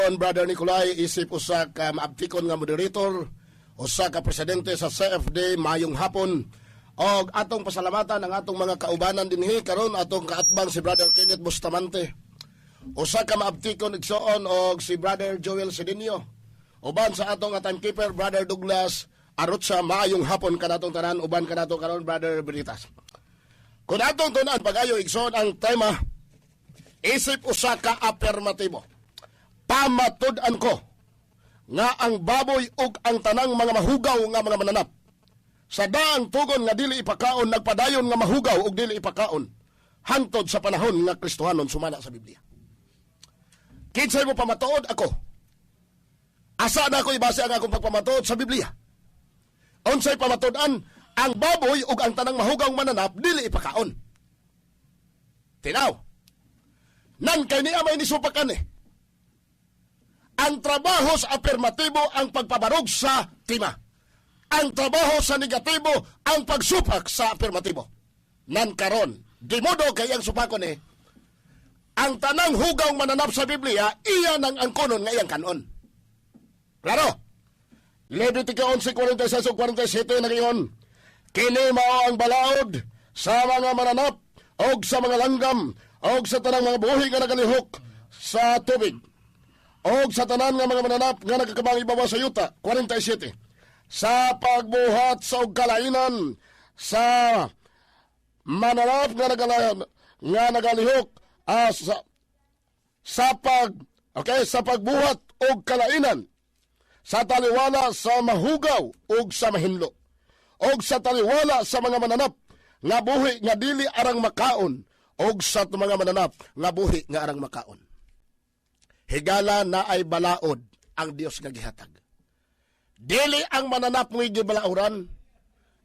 Karon, Brother Nicolay, isip usa ka maabtikon nga moderator, usa ka presidente sa CFD, mayong hapon. Og atong pasalamatan ang atong mga kaubanan dinhi karon, atong kaatbang si Brother Kenneth Bustamante. Usa ka maabtikon, igsoon, og si Brother Joel Cedinho. Uban sa atong timekeeper, Brother Douglas Arotsa, maayong hapon kanatong tanan. Uban kanato karon, Brother Beritas. Kung atong tunan pag-ayo, igsoon, ang tema isip usa ka apermatibo. Pamatud-an ko nga ang baboy ug ang tanang mga mahugaw nga mga mananap sa daang tugon nga dili ipakaon, nagpadayon nga mahugaw ug dili ipakaon hantod sa panahon nga Kristohanon, sumala sa Biblia. Kinsay mo pamatuod ako? Asa na ako ibase ang akong pagpamatuod? Sa Biblia. Unsay pamatud-an? Ang baboy ug ang tanang mahugaw mananap dili ipakaon. Tinaw. Nan kay niya may nisupakan eh. Ang trabaho sa apermatibo ang pagpabarog sa tima. Ang trabaho sa negatibo ang pagsupak sa apermatibo. Nan karon, di modo kay ang supakon eh. Ang tanang hugaw mananap sa Biblia, iya nang angkonon nga iyang kanon. Klaro? Levitico 11:46 ug 47 nagaingon, "Kini mao ang balaod sa mga mananap og sa mga langgam og sa tanang mga buhi nga nagalihok sa tubig og sa tanan nga mga mananap nga nagkakamang ibabaw sa yuta." 47. Sa pagbuhat sa og kalainan sa mananap nga nagalihok sa pag okay sa pagbuhat og kalainan sa taliwala sa mahugaw ug sa mahinlo og sa taliwala sa mga mananap nga buhi nga dili arang makaon og sa mga mananap nga buhi nga arang makaon. Higala na ay balaod ang Dios nga gihatag. Dili ang mananap mo'y gibalauran,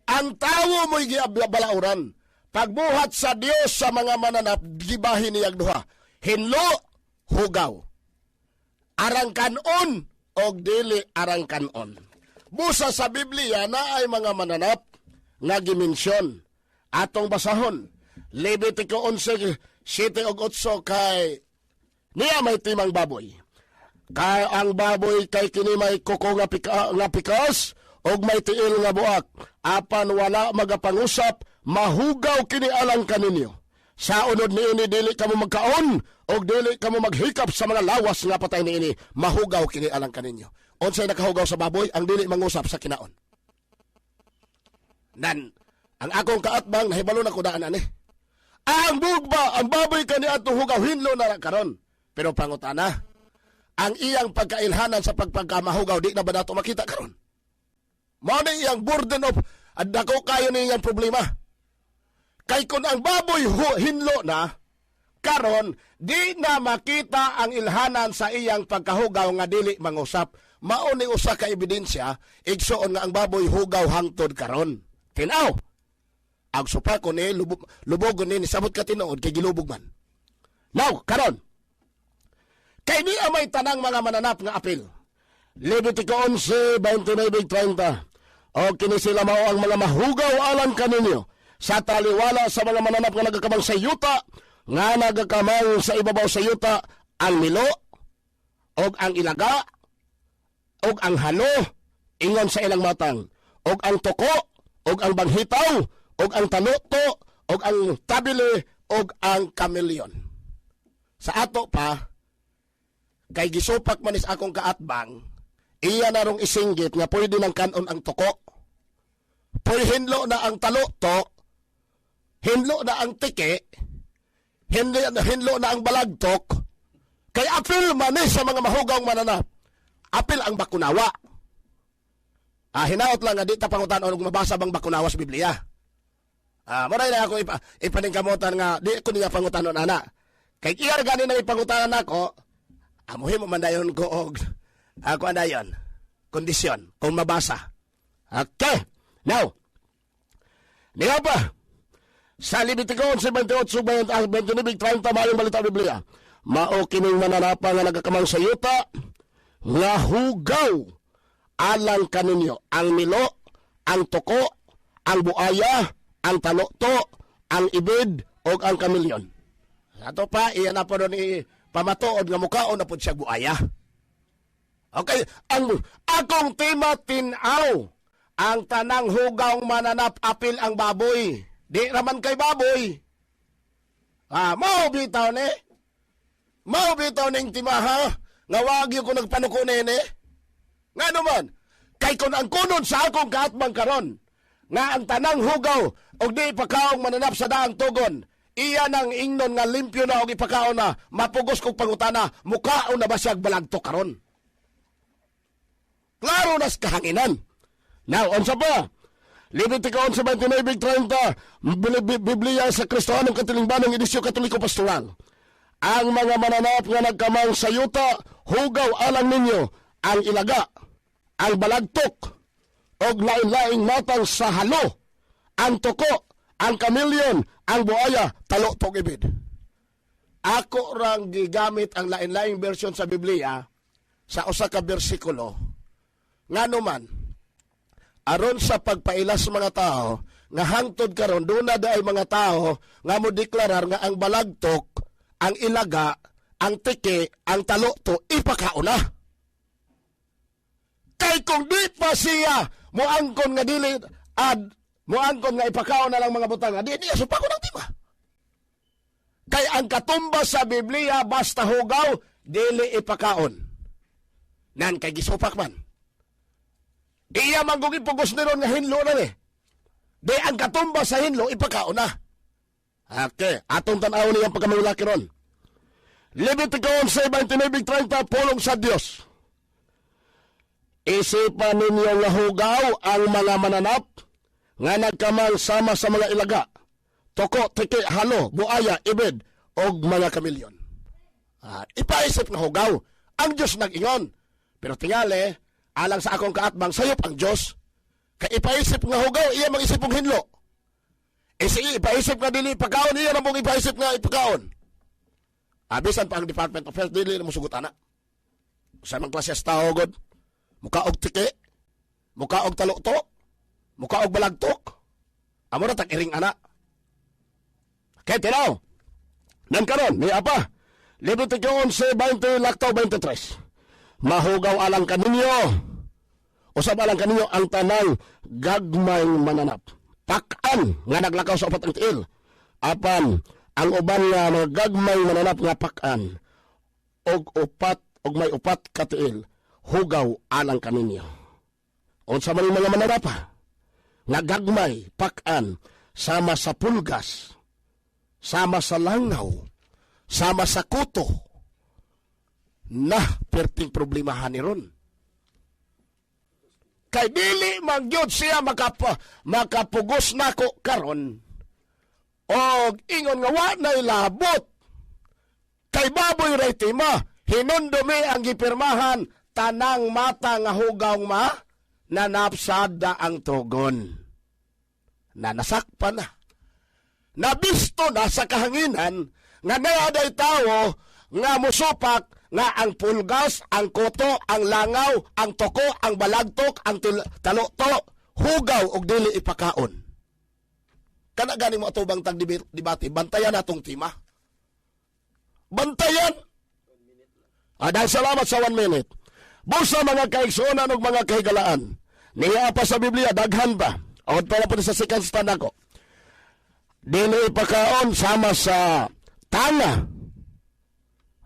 ang tawo mo'y gibalauran. Pagbuhat sa Dios sa mga mananap, gibahin niyag duha: hinlo, hugaw. Arang kanon og dili arang kanon. Busa sa Biblia na ay mga mananap nga gimensyon. Atong basahon. Levitico 11, 7 ug 8, kay niya may timang baboy. Kay ang baboy kay kini may kuko nga pikas ug may tiil nga buak. Apan wala magapangusap, mahugaw kini alang kaninyo. Sa unod niini dili kamo magkaon og dili kamo maghikap sa mga lawas nga patay niini, mahugaw kini alang kaninyo. Unsay nakahugaw sa baboy? Ang dili mangusap sa kinaon. Nan, ang akong kaatbang nahibalo na ko daan ani. Ang bugba, ang baboy kani atong hugaw, hinlo na ra karon. Pero pangutana, ang iyang pagkailhanan sa pagpagkamahugaw, di na ba nato makita karon? Mao na iyang burden of at dako kayo ni iyang problema. Kay kung ang baboy hinlo na karon, di na makita ang ilhanan sa iyang pagkahugaw nga dili mangusap. Mao ni usa ka ebidensya, igsoon, nga ang baboy hugaw hangtod karon. Tinaw. Ang supako ni lubog, lubog ni nisabot ka tinuod kay gilubog man. Now, karon. Kay ni may tanang mga mananap nga apil. Levitico 11, 29, 30. O kini sila mao ang mga mahugaw alang kaninyo sa taliwala sa mga mananap nga nagakamang sa yuta, nga nagakamang sa ibabaw sa yuta: ang milo og ang ilaga og ang halo ingon sa ilang matang og ang tuko og ang banghitaw og ang taluto og ang tabili og ang kameleon. Sa ato pa, kay gisupak man is akong kaatbang, iya na rong isinggit nga pwede nang kanon ang tuko. Pwede hinlo na ang taluto, hinlo na ang tiki, hinlo na ang balagtok, kay apil man ni sa mga mahugaw mananap. Apil ang bakunawa. Hinaot lang nga di ta pangutan og mabasa bang bakunawa sa Biblia. Mo na ako ipaningkamutan nga di ko niya pangutanon ana. Kay iya gani nang ipangutanan nako, amuhin mo man dayon ko og ako anayon kondisyon kung mabasa. Okay. Now, niya pa, sa Levitico 11, 28, 29, 30, mayong balita Biblia. Mao kining mananapa nga nagakamang sa yuta, nga hugaw alang kaninyo: ang milo, ang tuko, ang buaya, ang taluto, ang ibid, o ang kamilyon. Ato pa, iyan na po ni pamatuod nga mukaon na po siya buaya. Okay, ang akong tema tinaw. Ang tanang hugaw mananap apil ang baboy. Di raman kay baboy. Ah, mao bitaw ni. Mao bitaw ning timaha nga wag ko nagpanuko nene. Nga naman, kay kun ang kunon sa akong kaatbang karon, nga ang tanang hugaw og di ipakaong mananap sa daang tugon, iya nang ingnon nga limpyo na og ipakaon na, mapugos kog pangutana, mukaon na ba siyag balagto karon? Klaro nas kahanginan. Now, unsa pa? Levitico 11:29-30, Biblia sa Kristohanong Katilingbanong Edisyon Katoliko Pastoral. Ang mga mananap nga nagkamang sa yuta, hugaw alang ninyo ang ilaga, ang balagtok, og lain-laing matang sa halo, ang tuko, ang kamilyon, ang buaya, talo-tok ibid. Ako rang gigamit ang lain-laing version sa Biblia sa usa ka bersikulo. Ngano man, aron sa pagpailas sa mga tao, nga hangtod karon doon na ay mga tao nga mo deklarar nga ang balagtok, ang ilaga, ang tiki, ang talo-to, ipakauna. Kay kung di pa siya moangkon nga dili ad moangkon nga ipakaon na lang mga butang, di niya supako ng tima. Kay ang katumba sa Biblia basta hugaw dili ipakaon. Nan kay gisupak man. Iya man kung ipugos ni ron nga hinlo na ni. Di ang katumba sa hinlo ipakaon na. Okay, atong tan-awon niyang pagkamangulaki ron. Levitico 11:29-30, pulong sa Dios. Isipan ninyo nga hugaw ang mga mananap nga nagkamang sama sa mga ilaga, toko, tiki, halo, buaya, ibid, og mga kamilyon. Ah, ipaisip nga hugaw. Ang Diyos nag-ingon. Pero tingali, alang sa akong kaatbang, sayop ang Diyos. Kay ipaisip nga hugaw, iya mag-isip og hinlo. E sige, ipaisip nga dili ipakaon, iya na mong ipaisip nga ipakaon. Abisan pa ang Department of Health, dili na musugot ana. Sa mga klase sa tao, God, muka og tiki, muka og talukto, muka og balagtok. Amo na tag-iring ana. Kaya tinaw, nan karon, ni apa, Levitico 11, 20, laktaw 23. Mahugaw alang kaninyo, usab alang kaninyo ang tanang gagmay mananap. Pakan nga naglakaw sa upat ang tiil. Apan, ang uban nga mga gagmay mananap nga pakan, og upat, og may upat ka tiil, hugaw alang kaninyo. Unsa man yung mga mananapa, nga gagmay, pakan, sama sa pulgas, sama sa langaw, sama sa kuto, na perting problemahan ni ron. Kay dili man gyud siya makapugos nako karon og ingon nga wa nay labot. Kay baboy ray tima, hinundumi ang gipirmahan tanang mata nga hugaw ma nanapsada ang tugon. Na nasakpa na. Nabisto na sa kahanginan nga naaday tawo nga musupak nga ang pulgas, ang koto, ang langaw, ang toko, ang balagtok, ang talukto, hugaw og dili ipakaon. Kana gani mo atubang tag debate, bantayan natong tima. Bantayan! Dahil salamat sa 1 minute. Busa mga kaigsuonan ug mga kahigalaan. Niya pa sa Biblia, daghan pa. Od para po sa second stand ako. Dili ipakaon sama sa tanga.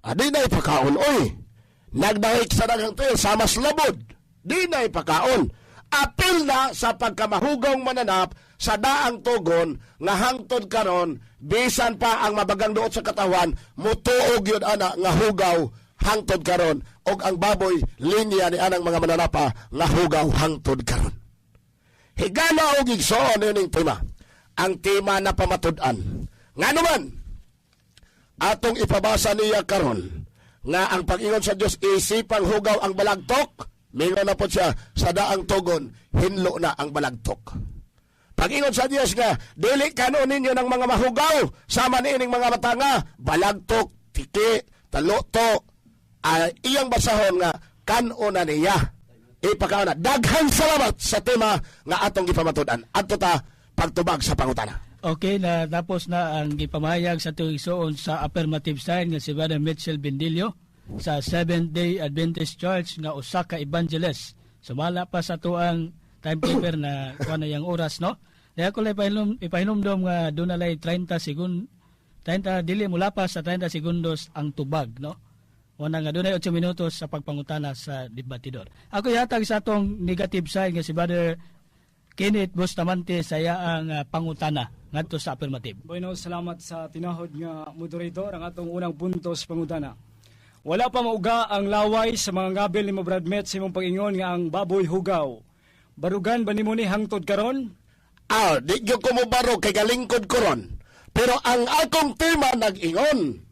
Di na ipakaon, oy. Nagdahik sa daghang tuyo, sama sa labod. Di na ipakaon. Apil na sa pagkamahugong mananap sa daang tugon nga hangtod karon bisan pa ang mabagang duot sa katawan, mutuog yun ana nga hugaw hangtod karon, og ang baboy linya ni anang mga mananapa nga hugaw hangtod karon. Higala og igsoon ining tema. Ang tema na pamatud-an. Ngano man atong ipabasa niya karon nga ang pag-ingon sa Dios isipang hugaw ang balagtok, mingon na po siya sa daang tugon, hinlo na ang balagtok. Pag-ingon sa Dios nga dili kanon ninyo ng mga mahugaw sama niining mga matanga, balagtok, tiki, taluto, ay iyang basahon nga kan-o na niya. Ipakaon na. Daghang salamat sa tema nga atong gipamatud-an. Adto ta pagtubag sa pangutana. Okay, na tapos na ang gipamahayag sa tuig igsoon sa affirmative side nga si Brother Mitchell Bendillo. sa Seventh Day Adventist Church nga usa ka evangelist. Sumala pa sa atuang timekeeper na kuha na yang oras, no? Kaya ko lang ipahinumdom nga doon na 30 segun 30, dili mulapas sa 30 segundos ang tubag, no? Una nga dunay 8 minutos sa pagpangutana sa debatidor. Ako ihatag sa atong negative side nga si Brother Kenneth Bustamante sa iyang pangutana ngadto sa affirmative. Bueno, salamat sa tinahod nga moderator. Ang atong unang punto sa pangutana. Wala pa mauga ang laway sa mga ngabil ni mo, Brad Met, sa imong pag-ingon nga ang baboy hugaw. Barugan ba nimo ni hangtod karon? Ah, di gyud ko mobarog kay galingkod ko ron. Pero ang akong tema nag-ingon,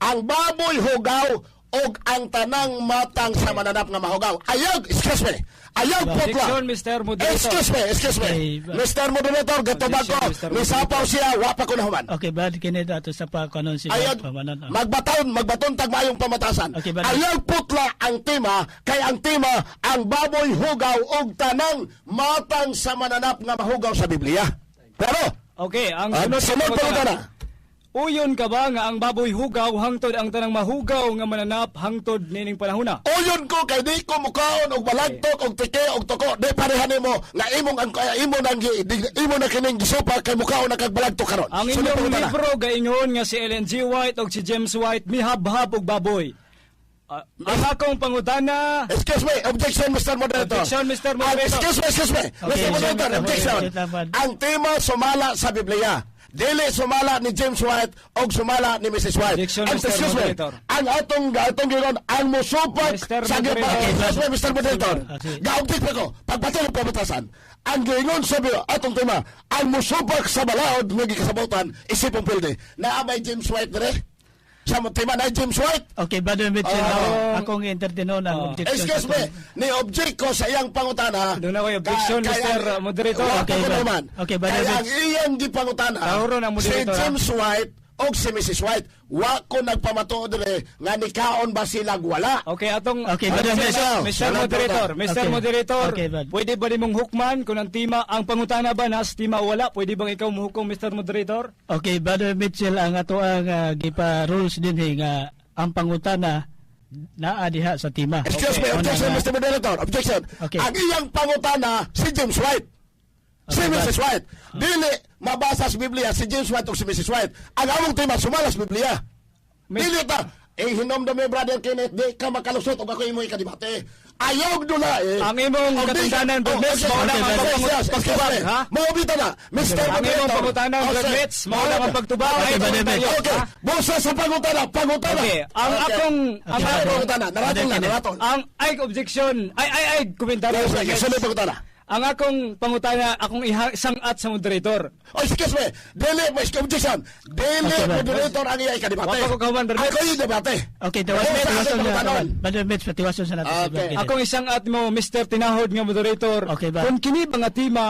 ang baboy hugaw og ang tanang matang sa mananap nga mahugaw. Ayog, excuse me. Ayog putla. Objection, Mr. Moderator. Excuse me, excuse me. Okay. Mr. Moderator, gatubag ko. Objection, Mr. Misapaw siya, wa pa ko nahuman. Okay, Brad Kenneth, ato sa pa kanon si Ayog, Pamanon. Ah. magbaton, magbaton tag maayong pamatasan. Okay, brother. Ayog putla ang tema, kay ang tema, ang baboy hugaw og tanang matang sa mananap nga mahugaw sa Biblia. Pero, Okay, ang ang sunod sa sunod pangutana. pangutana. Uyon ka ba nga ang baboy hugaw hangtod ang tanang mahugaw nga mananap hangtod nining panahona? Uyon ko kay di ko mukaon og balagtok og tike og tuko. Di parehan nimo nga imong ang imo nang imo na kining gisupa kay mukaon na kag balagtok karon. Ang Sunod inyong pangutana. libro gaingon nga si Ellen G. White og si James White mihabhab og baboy. Ah, ang akong pangutana. Excuse me, objection, Mr. Moderator. Objection, Mr. Moderator. Excuse me, excuse me. Okay, Mr. Moderator, objection. objection. Ang tema sumala sa Biblia. Dili sumala ni James White o sumala ni Mrs. White. Objection, Ang, Mr. excuse me, Moderator. ang atong gingon, ang musupak Mr. sa Moderator. Excuse me, Mr. Moderator. Ah, sige. Ga-object pa ko. Pagpatuloy pamatasan. Ang gingon sa Biblia, atong tema, ang musupak sa balaod nga gikasabotan, isipong pilde. Naa may James White dire? Sa tema na James White? Okay, Brother Mitchell, akong entertainon ang objection. Excuse sa me, atong- ni object ko sa iyang pangutana. Doon ako objection, Mr. Moderator. Wala Okay, ko ba- naman. okay, Brother Kaya ang Mitch. iyang gipangutana, Tauro ng si moderator, ha? James White o si Mrs. White, wa ko nagpamatuod dire nga nikaon ba sila wala. Okay, atong Okay, Brother Mr. Mitch. Mr. Wala Moderator, pa. Mr. Okay. Moderator, Okay, Brad. pwede ba nimong hukman kung ang tema, ang pangutana ba nas tema o wala? Pwede bang ikaw muhukom, Mr. Moderator? Okay, Brother Mitchell, ang ato ang gipa rules din nga ang pangutana naa diha sa tema. Excuse me, Una objection, nga- Mr. Moderator, objection. Okay. Ang iyang pangutana, si James White. Si Okay, Mrs. White. Dili mabasa sa Biblia si James White o si Mrs. White. Ang among tema, sumala sa Biblia. Dili ta. Eh, hinomdom mi, Brother Kenneth, di ka makalusot o ako imo ikadibate. Ayaw dula eh. Ang imong Og di- katungdanan, Brad Oh, Mitch, excuse mao me, na ang yes, yes, excuse pagtubag, me. ha? Maubita na. Mr. Ang imong Moderator. pangutana, Oh, Brad sir. Mitch, mao na ang pagtubag. Okay, Ay, Brother Mitch. Okay, ha? busa sa pangutana, pangutana. Okay, ang akong ang Okay, akong pangutana, naratol na, naratol. ang ay objection, ay ay ay komentaryo. Yes, Brad yes, Mitch. sunod pangutana. Ang akong pangutana, akong isangat sa moderator. Oh, excuse me. Dili, may objection. Dili, Okay, Brad. moderator ang iya ikadebate. Wa pa ko kahuman, Brad Mitch. Ako yung debate. Okay, Busa tawasan, sa tawasan na. pangutanon. Brother Mitch, patiwason sa natin si Okay. Brother Kenneth. Akong isangat mo, Mr. Tinahod nga moderator. Okay ba? Kung kini ba nga tema,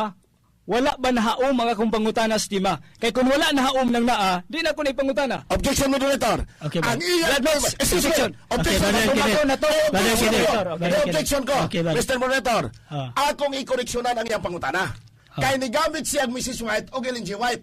wala ba nahaom ang akong pangutana sa tema? Kay kung wala nahaom nang naa, di na ko na ipangutana. Objection, moderator. Okay, Brad. Ang iya Brad Mitch, excuse me. objection. Objection. Okay, Brother Ako Kenneth. na to. Brother Objection Kenneth. ko. Brother May Kenneth. objection ko. Okay, Brad. Mr. Moderator. Ah. Akong ikoreksyonan ang iyang pangutana. Kay nigamit siya ang Mrs. White o Ellen G. White.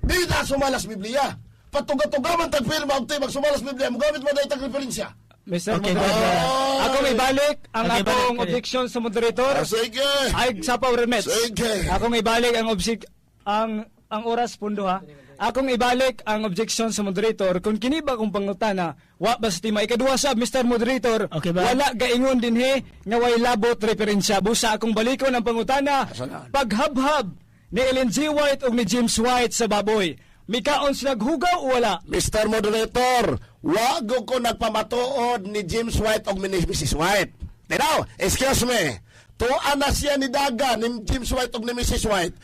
Di na sumalas Biblia. Patuga-tuga man tag-firma og tema sumalas Biblia. Mugamit mo na itag referensya. Mr. Okay, Moderator. Brad. Ako may balik ang Okay, akong balik. objection sa moderator. Ah, sige. Ay, sa Power Mets. Sige. Akong ibalik ang obsik ang oras pundo ha. Akong ibalik ang objection sa moderator kung kini ba kung pangutana wa ba sa tema. Ikaduha sab, Mr. Moderator, Okay ba? wala gaingon dinhi nga way labot referensya. Busa akong balikon ang pangutana, paghabhab ni Ellen G. White ug ni James White sa baboy, mikaon sila hugaw o wala? Mr. Moderator, wag ko nagpamatuod ni James White o ni Mrs. White. Tinaw, excuse me. Tuan na siya ni Daga, ni James White o ni Mrs. White.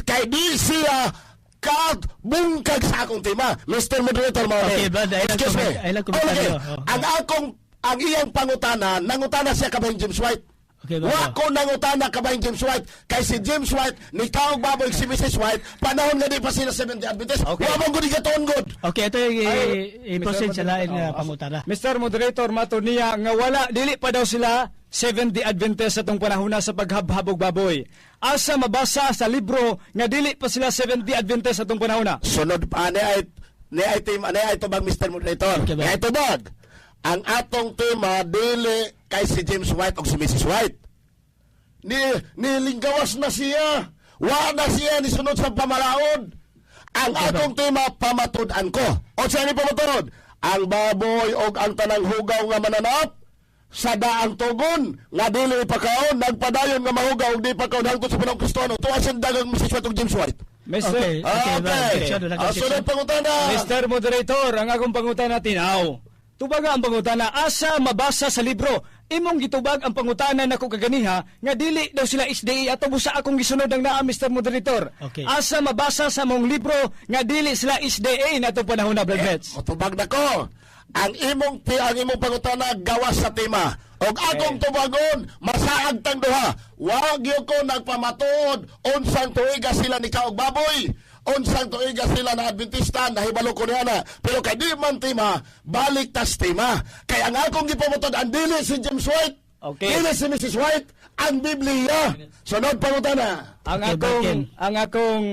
Kay di siya kag bungkag sa akong tema. Mr. Moderator, mao Okay, brother, ilang Excuse me. Ilang komentaryo. Okay. Oh. Ang akong, ang iyang pangutana, nangutana siya kabayong James White. Okay, brother. Wa ko nangutana kabayong James White kay si James White ni kaog baboy si Mrs. White panahon nga di pa sila 70 Adventist. Okay. Wa man gud gatuon gud. Okay, ito yung Ay, i-proceed sa Mr. lain nga Oh, pangutana. Mr. Moderator, mato niya nga wala, dili pa daw sila Seventh-day Adventist sa tong panahon na sa paghabhabog baboy. Asa mabasa sa libro nga dili pa sila Seventh-day Adventist sa tong panahon na? Sunod pa ni ay team ani ay tubag, Mr. Moderator. Okay, ba? Ni ay tubag. Ang atong tema dili kay si James White o si Mrs. White. Ni nilinggawas na siya. Wa na siya ni sunod sa pamalaod. Ang atong tema, pamatud-an ko. O siya ni pamatud? Ang baboy og ang tanang hugaw nga mananap sa daang tugon nga dili ipakaon, nagpadayon nga mahugaw og di pakaon hangtod sa panahon Kristiyano. Tuwa siya dagang Mrs. White ug James White. Mr. Okay. Ah, Brad. okay. Objection, wala Ah, objection. sunod pangutana. Mr. Moderator, ang akong pangutana tinaw. Tubaga ang pangutana, asa mabasa sa libro? Imong gitubag ang pangutana nako kaganiha nga dili daw sila SDA ato busa akong gisunod ang naa, Mr. Moderator. Okay. Asa mabasa sa mong libro nga dili sila SDA nato panahon na, Brad Mets? Motubag na ko. Ang imong pangutana gawas sa tema. Og akong tubagon, masaag tang duha. Wa gyud ko nagpamatuod unsang tuiga sila ni kaog baboy. Unsang tuiga sila na Adventista, nahibalo ko niya na. Pero kay di man tema, balik tas tema. Kay ang akong gipamatuod ang dili si James White. Okay. Dili si Mrs. White, ang Biblia. Sunod pangutana. Ang Okay, akong Barkin. ang akong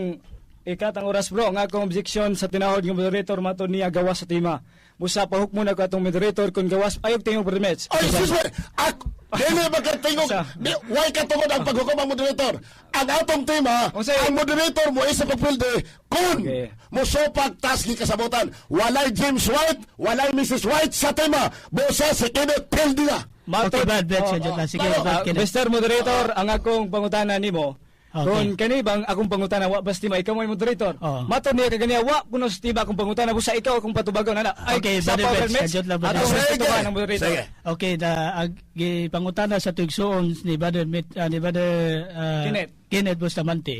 ikat ang oras, bro, ang akong objection sa tinahod ng moderator, mato niya gawas sa tema. Busa pahukmo na ko atong moderator kung gawas ayog tingog, Brad Mets. Oy, excuse me. Ak dili ba ka tingog? Di, why ka tungod ang paghukom ang moderator? Ang atong tema, Unsay- ang moderator mo isa pagpilde kung musopak tas gikasabotan. Walay James White, walay Mrs. White sa tema. Busa si Kenneth pilde na. Okay, Brad Mets, Oh, medyo oh. lang. Sige, Claro. Brad Ah, Kenneth. Mr. Moderator, ang akong pangutana nimo. Okay. Kung kani bang akong pangutana wa basta ikaw mo moderator. Oo. Mato niya kaganiya wa kuno sa tiba akong pangutana busa ikaw akong patubagon ana. Ay, Okay, sa Brother Power Mets, Mets, kadjot lang, Brother atong Mets. respetuhan ang moderator. Sige. Okay, da ag, gipangutana sa tuigsoon ni Brother Met, ni Brother Kenneth. Kenneth Bustamante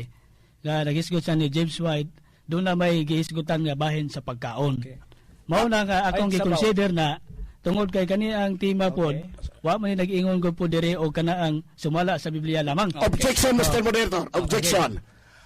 nga nagisgot sa ni James White, doon na may gihisgutan nga bahin sa pagkaon. Okay. Mao na nga akong Ay, sabaw. gi-consider na tungod kay kani ang tema pod, wa man ni nag-ingon ko po diri og kana ang sumala sa Biblia lamang. Objection, Mr. Moderator. Objection.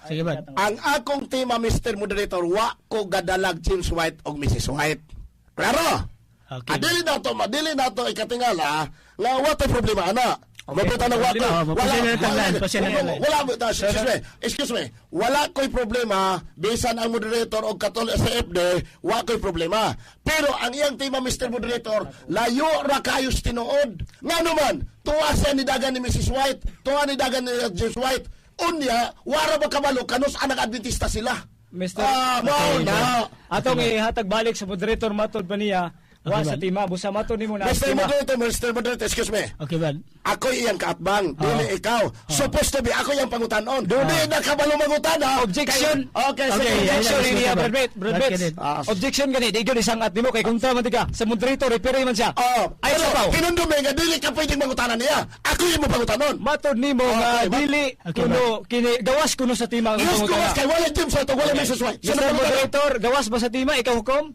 Sige ba? Ang akong tema, Mr. Moderator, wa ko gadalag James White og Mrs. White. Klaro? Okay. Adili na to, madili na to ikatingala nga wa tay problema ana. Mabuta na wa ko. Oh, mapusin na tanglan, pasin na tanglan. Wala, wala, excuse me, excuse me. Wala ko'y problema bisan ang moderator og Katolik sa FD, wa ko'y problema. Pero ang iyang tema, Mr. Moderator, layo ra kayo sa tinuod. Ngano man, tuwa siya ni dagan ni Mrs. White, tuwa ni dagan ni James White. Unya, wara ba kabalo kanus anak Adventista sila. Mr. Ah, mao na. Atong ihatag balik sa moderator matod pa niya wa Okay, sa ba? tema busa matod nimo na Mr. tema. Moderator, Mr. Moderator, excuse me. Okay ba? Ako'y iyang kaatbang, dili ikaw. Supposed to be ako iyang pangutanon. Dili na kabalo mangutana. Objection. Okay, sige. Okay, Objection ay, ay, niya ay, Brad Pitt, Brad Brad Pitt. Kenneth. Ah. Objection gani di gyud isang at nimo kay kontra man ti ka sa moderator referee man siya. Oh, Ay pero sabaw. hinumdumi nga dili ka pwedeng mangutana niya. Ako yung mapangutanon. Matod nimo nga Okay, dili Okay, kuno kini gawas kuno sa tema ang Yes, pangutana. gawas kay wala James White o wala Mrs. White. Mr. Sino pangutana? Moderator, gawas ba sa tema ikaw hukom?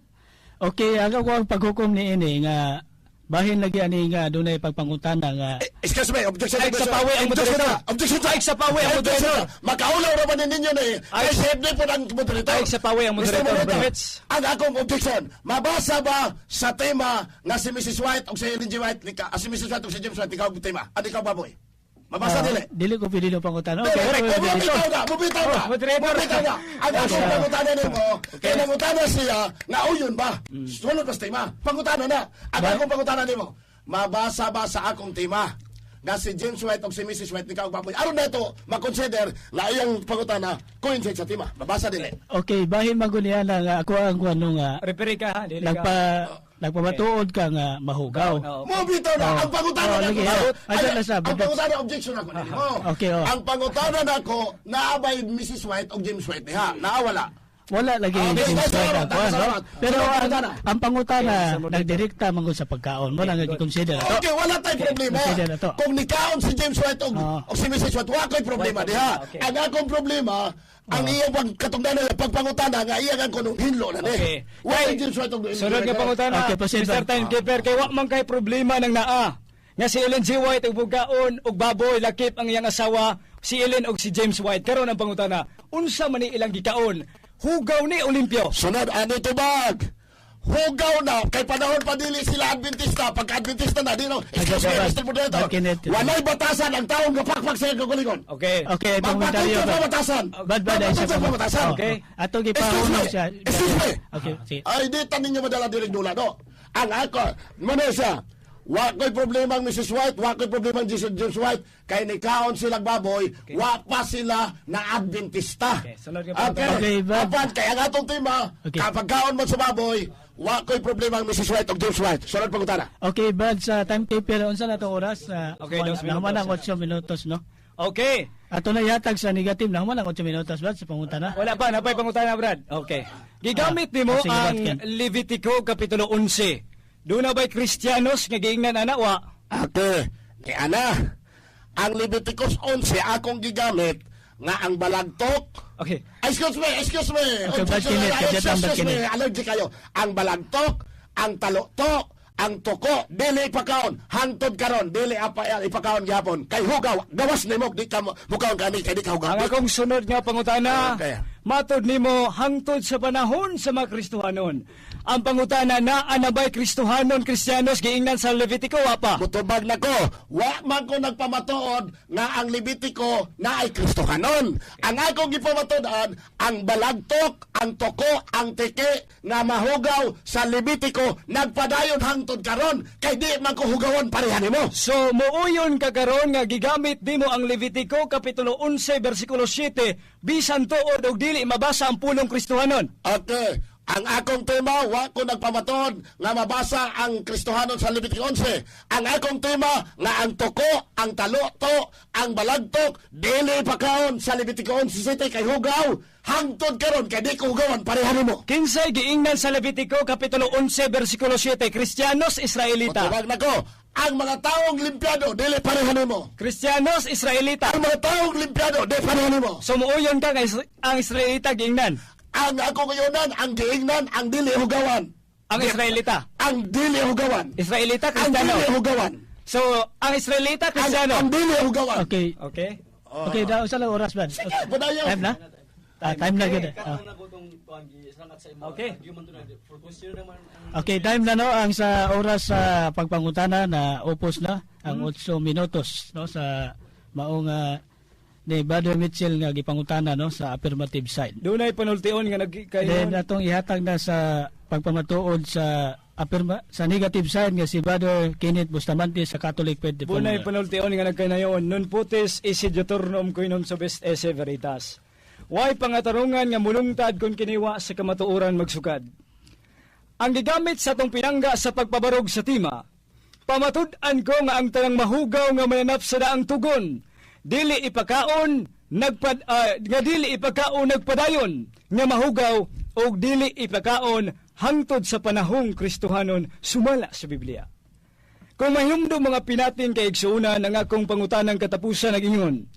Okay, ang ako ang paghukom ni ini nga bahin lagi ani nga dunay pagpangutana nga Eh, excuse me, objection. Ay, sa pawi ang Objection moderator. na, objection na. Ay, sa pawi ang Objection moderator. na. Makaulaw ra ba ni ninyo na eh. Ay, Kay safety po ang moderator. Ay, sa pawi ang Mr. moderator, Moderator, Brad. ang akong objection, mabasa ba sa tema nga si Mrs. White o si Ellen G. White, si Mrs. White o si James White, ikaw ang tema? Ano ikaw baboy? Mabasa dili. Dili ko pwede no pangutana. Okay, Okay, correct. okay, Bumitaw na, bumitaw na. Oh, moderator. Bumitaw na. Ang akong pangutana nimo, kay nangutana siya, nga uyon ba? Sulod ba sa tema? Pangutana na. Ang akong pangutana nimo, mabasa ba sa akong tema? Nga si James White o si Mrs. White ni kaog baboy. Aron na ito, makonsider na iyang pangutana coincide sa tema. Mabasa dili. Okay, bahin man gud niya na nga ako ang kuno nga Referee ka ha, dili ka. nagpamatuod ka nga mahugaw. Oo. Mubitaw na. Oh. Ang pangutana Oh, na lagi. ako. Ay, Ay, na sa- ang pangutana objection ako nimo. Okay, oh. Ang pangutana nako, naabay Mrs. White o James White diha. Naawala. Wala lagi Okay, James salamat, White ang kuan, no? salamat. Pero Salamat, ang, pangutana. ang pangutana Okay, sa moderator. nagdirekta man gud sa pagkaon. Mo na nga gi-consider ato. Okay, wala tayong problema. Consider na to. Kung nikaon si James White o, Oo. o si Mrs. White, wala ko'y problema Wala diha. problema, okay. Ang akong problema, ang iyang pagkatungdanan, pagpangutana, nga iyang ang kunong hinlo na ni. Okay. Wala Kay- James White o Sunod nga pangutana, Okay, proceed, Mr. Brad. Timekeeper, kay wa man kay problema ng naa. Nga si Ellen G. White og bugaon og baboy lakip ang iyang asawa si Ellen og si James White. Karon ang pangutana, unsa man ni ilang gikaon? Hugaw ni Olimpio. Sunod, ano tubag? Hugaw na, kay panahon pa dili sila Adventista, pagka Adventista na, di no, excuse me, Brad. Mr. Moderator, Brad Kenneth. walay batasan ang taong gapakpak sa iyang kagulingon. Okay. Okay, Magpatuloy komentaryo pa ba? batasan. Bad bad ay Magpatuloy sa pa batasan. Okay. Ato Excuse me. gipahunong siya. Excuse me. Okay, sige. Ay, di tanin niyo madala direct dula, no? Ang ako, muna siya, wa ko'y problema ang Mrs. White, wa ko'y problema ang Jesus James White, kay nikaon silang baboy, wa pa sila na Adventista. Okay, sunod nga Okay, Okay, ba- apan, kaya ang atong tema, kapag kaon man sa baboy, wa ko'y problema ang Mrs. White o James White. Sunod pangutana. Okay, Brad, sa timekeeper, unsa na itong oras? Okay, 2 minutos. Nahuman ang 8 minutos, no? Okay. Ato na yatag sa negative, nahuman ang 8 minutos, Brad, sa pangutana. Wala pa, napay pangutana, Brad. Okay. Gigamit nimo Sige, ang Brad, Ken. Levitico kapitulo 11. Doon na ba'y Kristiyanos nga giingnan ana wa? Ate, ni ana, ang Leviticus 11 akong gigamit nga ang balagtok. Excuse me, excuse me. Okay, Brad Kenneth, Excuse, kadyat ang Brad excuse me, Kenneth. allergy kayo. Ang balagtok, ang taloktok, ang tuko, dili ipakaon, hangtod karon, dili apa ipakaon gyapon. Kay hugaw, gawas nimo di ka mukaon kani kay di ka hugaw. Ang akong sunod nga pangutana, matod nimo hangtod sa panahon sa mga Kristohanon. Ang pangutana na anabay Kristohanon Kristiyanos giingnan sa Levitico wa pa? Mutubag na ko, wa man ko nagpamatuod nga ang Levitico na ay Kristohanon. Ang akong gipamatuod-an, ang balagtok, ang toko, ang tiki nga mahugaw sa Levitico nagpadayon hangtod karon kay di man ko hugawon pareha nimo. So muuyon ka karon nga gigamit nimo ang Levitico kapitulo 11 bersikulo 7 bisan tuod og dili mabasa ang pulong Kristohanon. Okay. Ang akong tema, wa ko nagpamatuod nga mabasa ang Kristohanon sa Levitico 11. Ang akong tema, nga ang toko, ang taloto, ang balagtok, dili pakaon sa Levitico 11 kay hugaw, hangtod karon kay di ko hugawan, pareha nimo. Kinsay giingnan sa Levitico kapitulo 11 bersikulo 7, Kristiyanos Israelita? Mutubag na ko, ang mga taong limpyado, dili pareha nimo. Kristiyanos Israelita. Ang mga taong limpyado, dili pareha nimo. So muuyon ka nga ang Israelita giingnan. Ang ako ngayonan, ang giingnan, ang dili hugawan. Ang Israelita. Ang dili hugawan. Israelita Ang Kristiyano. dili hugawan. So ang Israelita Ang, Kristiyano. ang dili hugawan. Okay. Okay. Okay, daw sa lang oras, Brad. Sige, padayon. Time na? Time na gud. Okay. Okay, time na no ang sa oras sa pagpangutana na upos na ang 8 minutos no sa maong ni Brother Mitchell nga gipangutana no sa affirmative side. Dunay panultion nga Then nagkayon. atong ihatag na sa pagpamatuod sa sa negative side nga si Brother Kenneth Bustamante sa Catholic Faith Bunay Defender. panultion nga nagkanayon. Nun putis isidyatornum coinum subest esse veritas. Way pangatarungan nga mulungtad kung kiniwa sa kamatuoran magsukad. Ang gigamit sa atong pinangga sa pagpabarog sa tima, pamatud-an ko nga ang tanang mahugaw nga mananap sa daang tugon, dili ipakaon nga dili ipakaon nagpadayon nga mahugaw og dili ipakaon hangtod sa panahong Kristohanon sumala sa Biblia. Kung mahimdo mga pinating kay igsuonan ang akong pangutanang katapusan nag-ingon,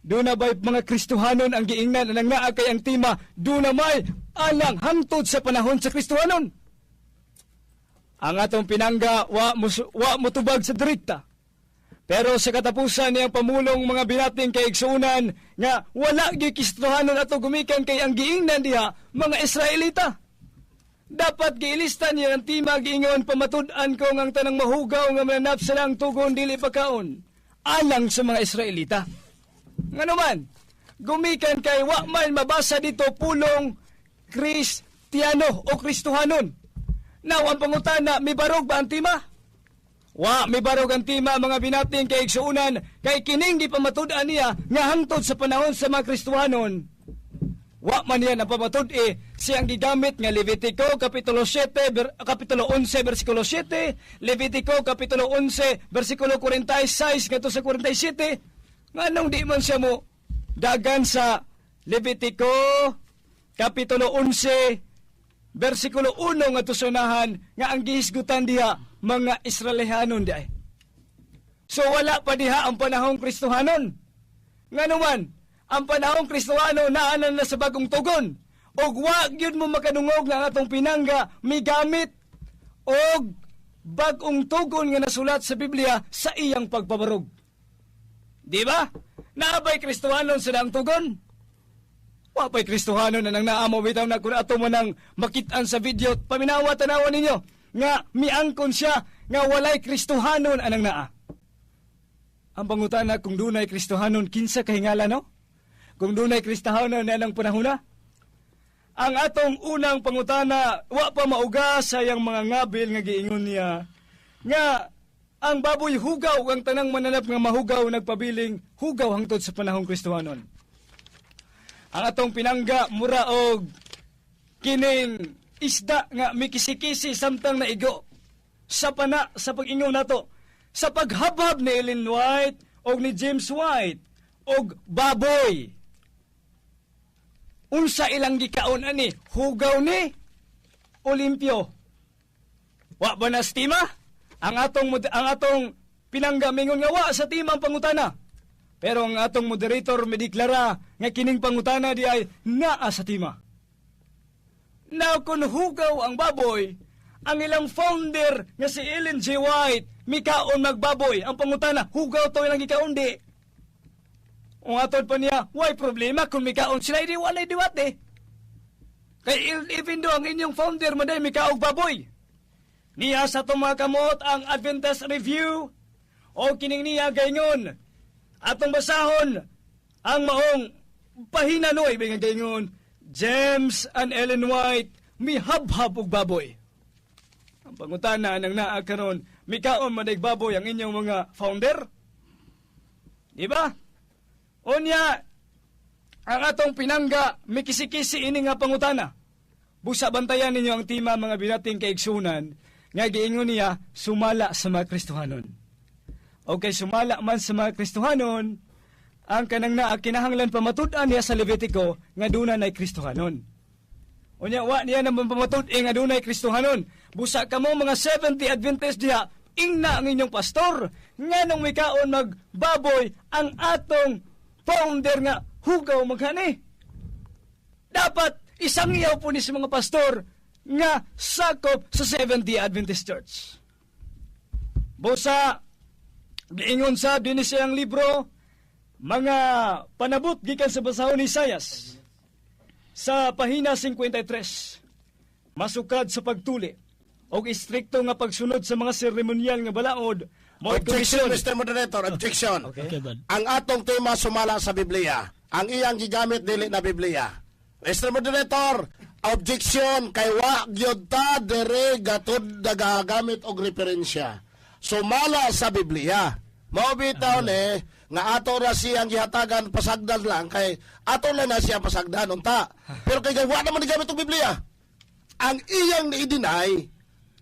doon na ba'y mga Kristohanon ang giingnan anang naa kay ang tema, doon na may alang hangtod sa panahon sa Kristohanon. Ang atong pinangga wa mutubag sa direkta. Pero sa katapusan niyang pamulong mga binating kay igsuonan nga wala gyud Kristohanon ato gumikan kay ang giingnan diha mga Israelita. Dapat giilista niya ang tima giingon pamatud-an ko ang tanang mahugaw nga mananap sa lang tugon dili pagkaon alang sa mga Israelita. Ngano man, gumikan kay wa man mabasa dito pulong Kristiyano o Kristohanon. Now, ang pangutana, mibarog ba ang tima? Wa, mibarog ang tima mga binating kay igsuonan kay kining gipamatud-an niya nga hangtod sa panahon sa mga Kristohanon. Wa man yan ang pamatud-e siyang gigamit nga Levitico kapitulo 7 kapitulo 11 bersikulo 7, Levitico kapitulo 11 bersikulo 46 ngadto sa 47. Nganong di man siya mo dagan sa Levitico kapitulo 11 bersikulo 1 ngadto sa unahan nga ang gihisgutan diha mga Israelihanon diay. So wala pa diha ang panahong Kristohanon. Ngano man, ang panahong Kristohano naanan na sa bagong tugon. Og wa gyud mo makadungog nga ang atong pinangga migamit og bagong tugon nga nasulat sa Biblia sa iyang pagpabarog. Di ba? Naabay Kristohanon sa daang tugon? Wa pa'y Kristohanon na nang naamo bitaw na kung ato mo nang makit-an sa video, paminawa tanawa ninyo nga miangkon siya nga walay Kristohanon anang naa. Ang pangutana kung dunay Kristohanon kinsa kahingala no? Kung dunay Kristohanon na nang panahona? Ang atong unang pangutana, wa pa mauga sa iyang mga ngabil nga giingon niya nga ang baboy hugaw, ang tanang mananap nga mahugaw nagpabiling hugaw hangtod sa panahong Kristohanon. Ang atong pinangga mura og kining isda nga mikisi-kisi samtang naigo sa pana sa pag-ingon nato sa paghabhab ni Ellen White og ni James White og baboy. Unsa ilang gikaon ani? Hugaw ni o limpyo? Wa ba na sa tema? Ang atong pinangga mingon nga wa sa tema ang pangutana. Pero ang atong moderator medeklara nga kining pangutana di ay naa sa tema. Now, kung hugaw ang baboy, ang ilang founder nga si Ellen G. White mikaon magbaboy. Ang pangutana, hugaw to ilang gikaon di? Kung atod pa niya, why problema kung mikaon sila, di walay diwate. Kay even though ang inyong founder maday mikaog baboy. Niya sa itong mga kamot ang Adventist Review o kining niya gaingon. Atong basahon ang maong pahina 9 nga gaingon. James and Ellen White mihabhab og baboy. Ang pangutana nang naa karon, mikaon man baboy ang inyong mga founder? Di ba? Unya, ang atong pinangga, mikisi-kisi ini nga pangutana. Busa bantayan ninyo ang tema, mga binating kaigsunan, nga giingon niya, sumala sa mga Kristohanon. Okay, sumala man sa mga Kristohanon, ang kanang naa kinahanglan pamatud-an niya sa Levitico nga duna nay Kristohanon. Unya wa niya naman pamatud-e nga dunay Kristohanon. Busa kamo mga 70 Adventist diha, ingna ang inyong pastor nganong mikaon magbaboy ang atong founder nga hugaw maghani. Dapat isang iyaw po ni sa mga pastor nga sakop sa Seventh-day Adventist Church. Busa giingon sa dinhi siyang libro, mga panabot gikan sa basahon ni Isayas sa pahina 53, masukad sa pagtuli og istrikto nga pagsunod sa mga seremonyal nga balaod mo. Objection, Mr. Moderator, objection. Okay. Okay, bud. Ang atong tema sumala sa Biblia. Ang iyang gigamit dili na Biblia. Mr. Moderator, objection kay wa gyud ta dere gatud nagagamit og referensya. Sumala sa Biblia. Mao bitaw ni nga ato ra siyang gihatagan pasagdan lang kay ato lang na siya pasagdan unta. Pero kay wa naman gigamit og Biblia. Ang iyang ni-deny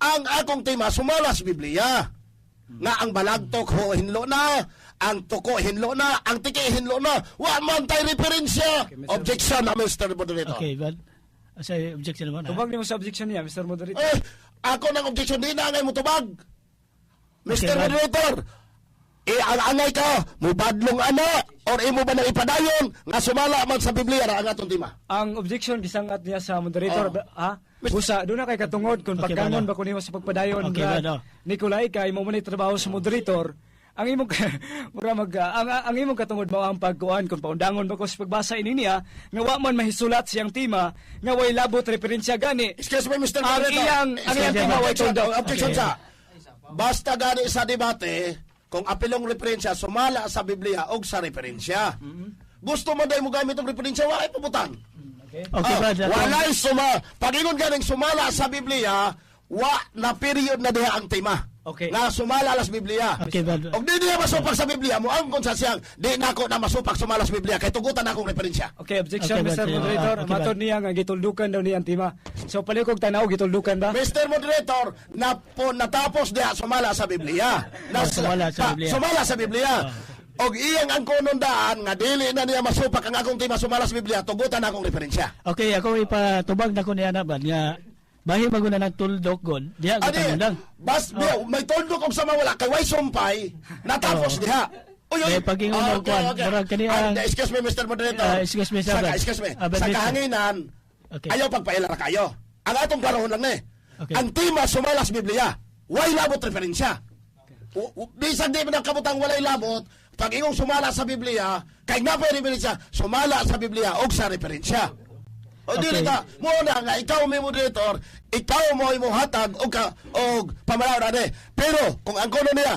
ang akong tema sumala sa Biblia. Nga ang balagtok ho hinlo na, ang tuko hinlo na, ang tiki hinlo na. Wa man tay referensya. Okay, Mr. Objection na, Mr. Moderator. Okay, bud. Sa objection naman, ha? Tubag nimo sa objection niya, Mr. Moderator. Eh, ako nang objection di na ngay mo tubag. Mr. Okay, bud. Moderator, eh, ang angay ka, mubadlong ana, or imo ba nang ipadayon, nga sumala man sa Biblia ra ang atong tema. Ang objection gisangat niya sa moderator Oh. ba, ha? Busa doon na kay katungod kung Okay, pagkangon bana. ba kuno sa pagpadayon, Okay, Brad bana. Nicolay, kay mo man trabaho sa moderator. Ang imong mura mag ang imong katungod mao ang pagkuan kung paundangon ba ko sa pagbasa ini niya nga wa man mahisulat siyang tema nga way labot referensya gani. Excuse me, Mr. Ang Moderator. iyang Excuse me, tema way objection, tuldok. objection Okay. sa. Basta gani sa debate, kung apilong referensya, sumala sa Biblia og sa referensya. Gusto mo dahil mo gamit ang referensya, walay pabutang. Okay. Okay, Ah, bud. walay suma. Pag-ingon ganing sumala sa Biblia, wa na period na diha ang tema. Okay. Nga sumala las Biblia. Okay, bud. Og di niya masupak sa Biblia, mo angkon sa siyang di nako na masupak sumala sa Biblia kay tugutan akong referensya. Okay, objection, Okay, Mr. bud. Moderator. Ah, okay, Matod bud. niya nga gituldukan daw niya ang tema. So palikog tanaw gituldukan ba? Mr. Moderator, natapos diha sumala sa Biblia. Oh, sumala sa Biblia. Sumala sa Biblia. Og iyang ang kunon daan nga dili na niya masupak ang akong tema sumala sa Biblia, tugutan akong referensya. Okay, ako ipatubag na ko niya na bud nga bahin maguna ng tuldok god. Diha ko Ani, tangundang. bas oh. May tuldok og sama wala kay way sumpay, natapos Oh. diha. Uy, uy. Eh, pag-ingon og kuwan, murag kani ang- Ah, excuse me, Mr. Moderator. Ah, excuse me, sir. Sa, excuse me. Ah, but Sa Mr. kahanginan, Okay. ayaw pagpaila ra kayo. Ang atong klarohon lang ni. Okay. Ang tema sumala sa Biblia. Way labot referensya. Bisan di man ang kabutang walay labot, pag ingong sumala sa Biblia, kay na pa referensya, sumala sa Biblia og sa referensya. O dili ta, mo na nga ikaw may moderator, ikaw mo imo hatag og ka, og pamalaw na ni. Pero kung ang kuno niya,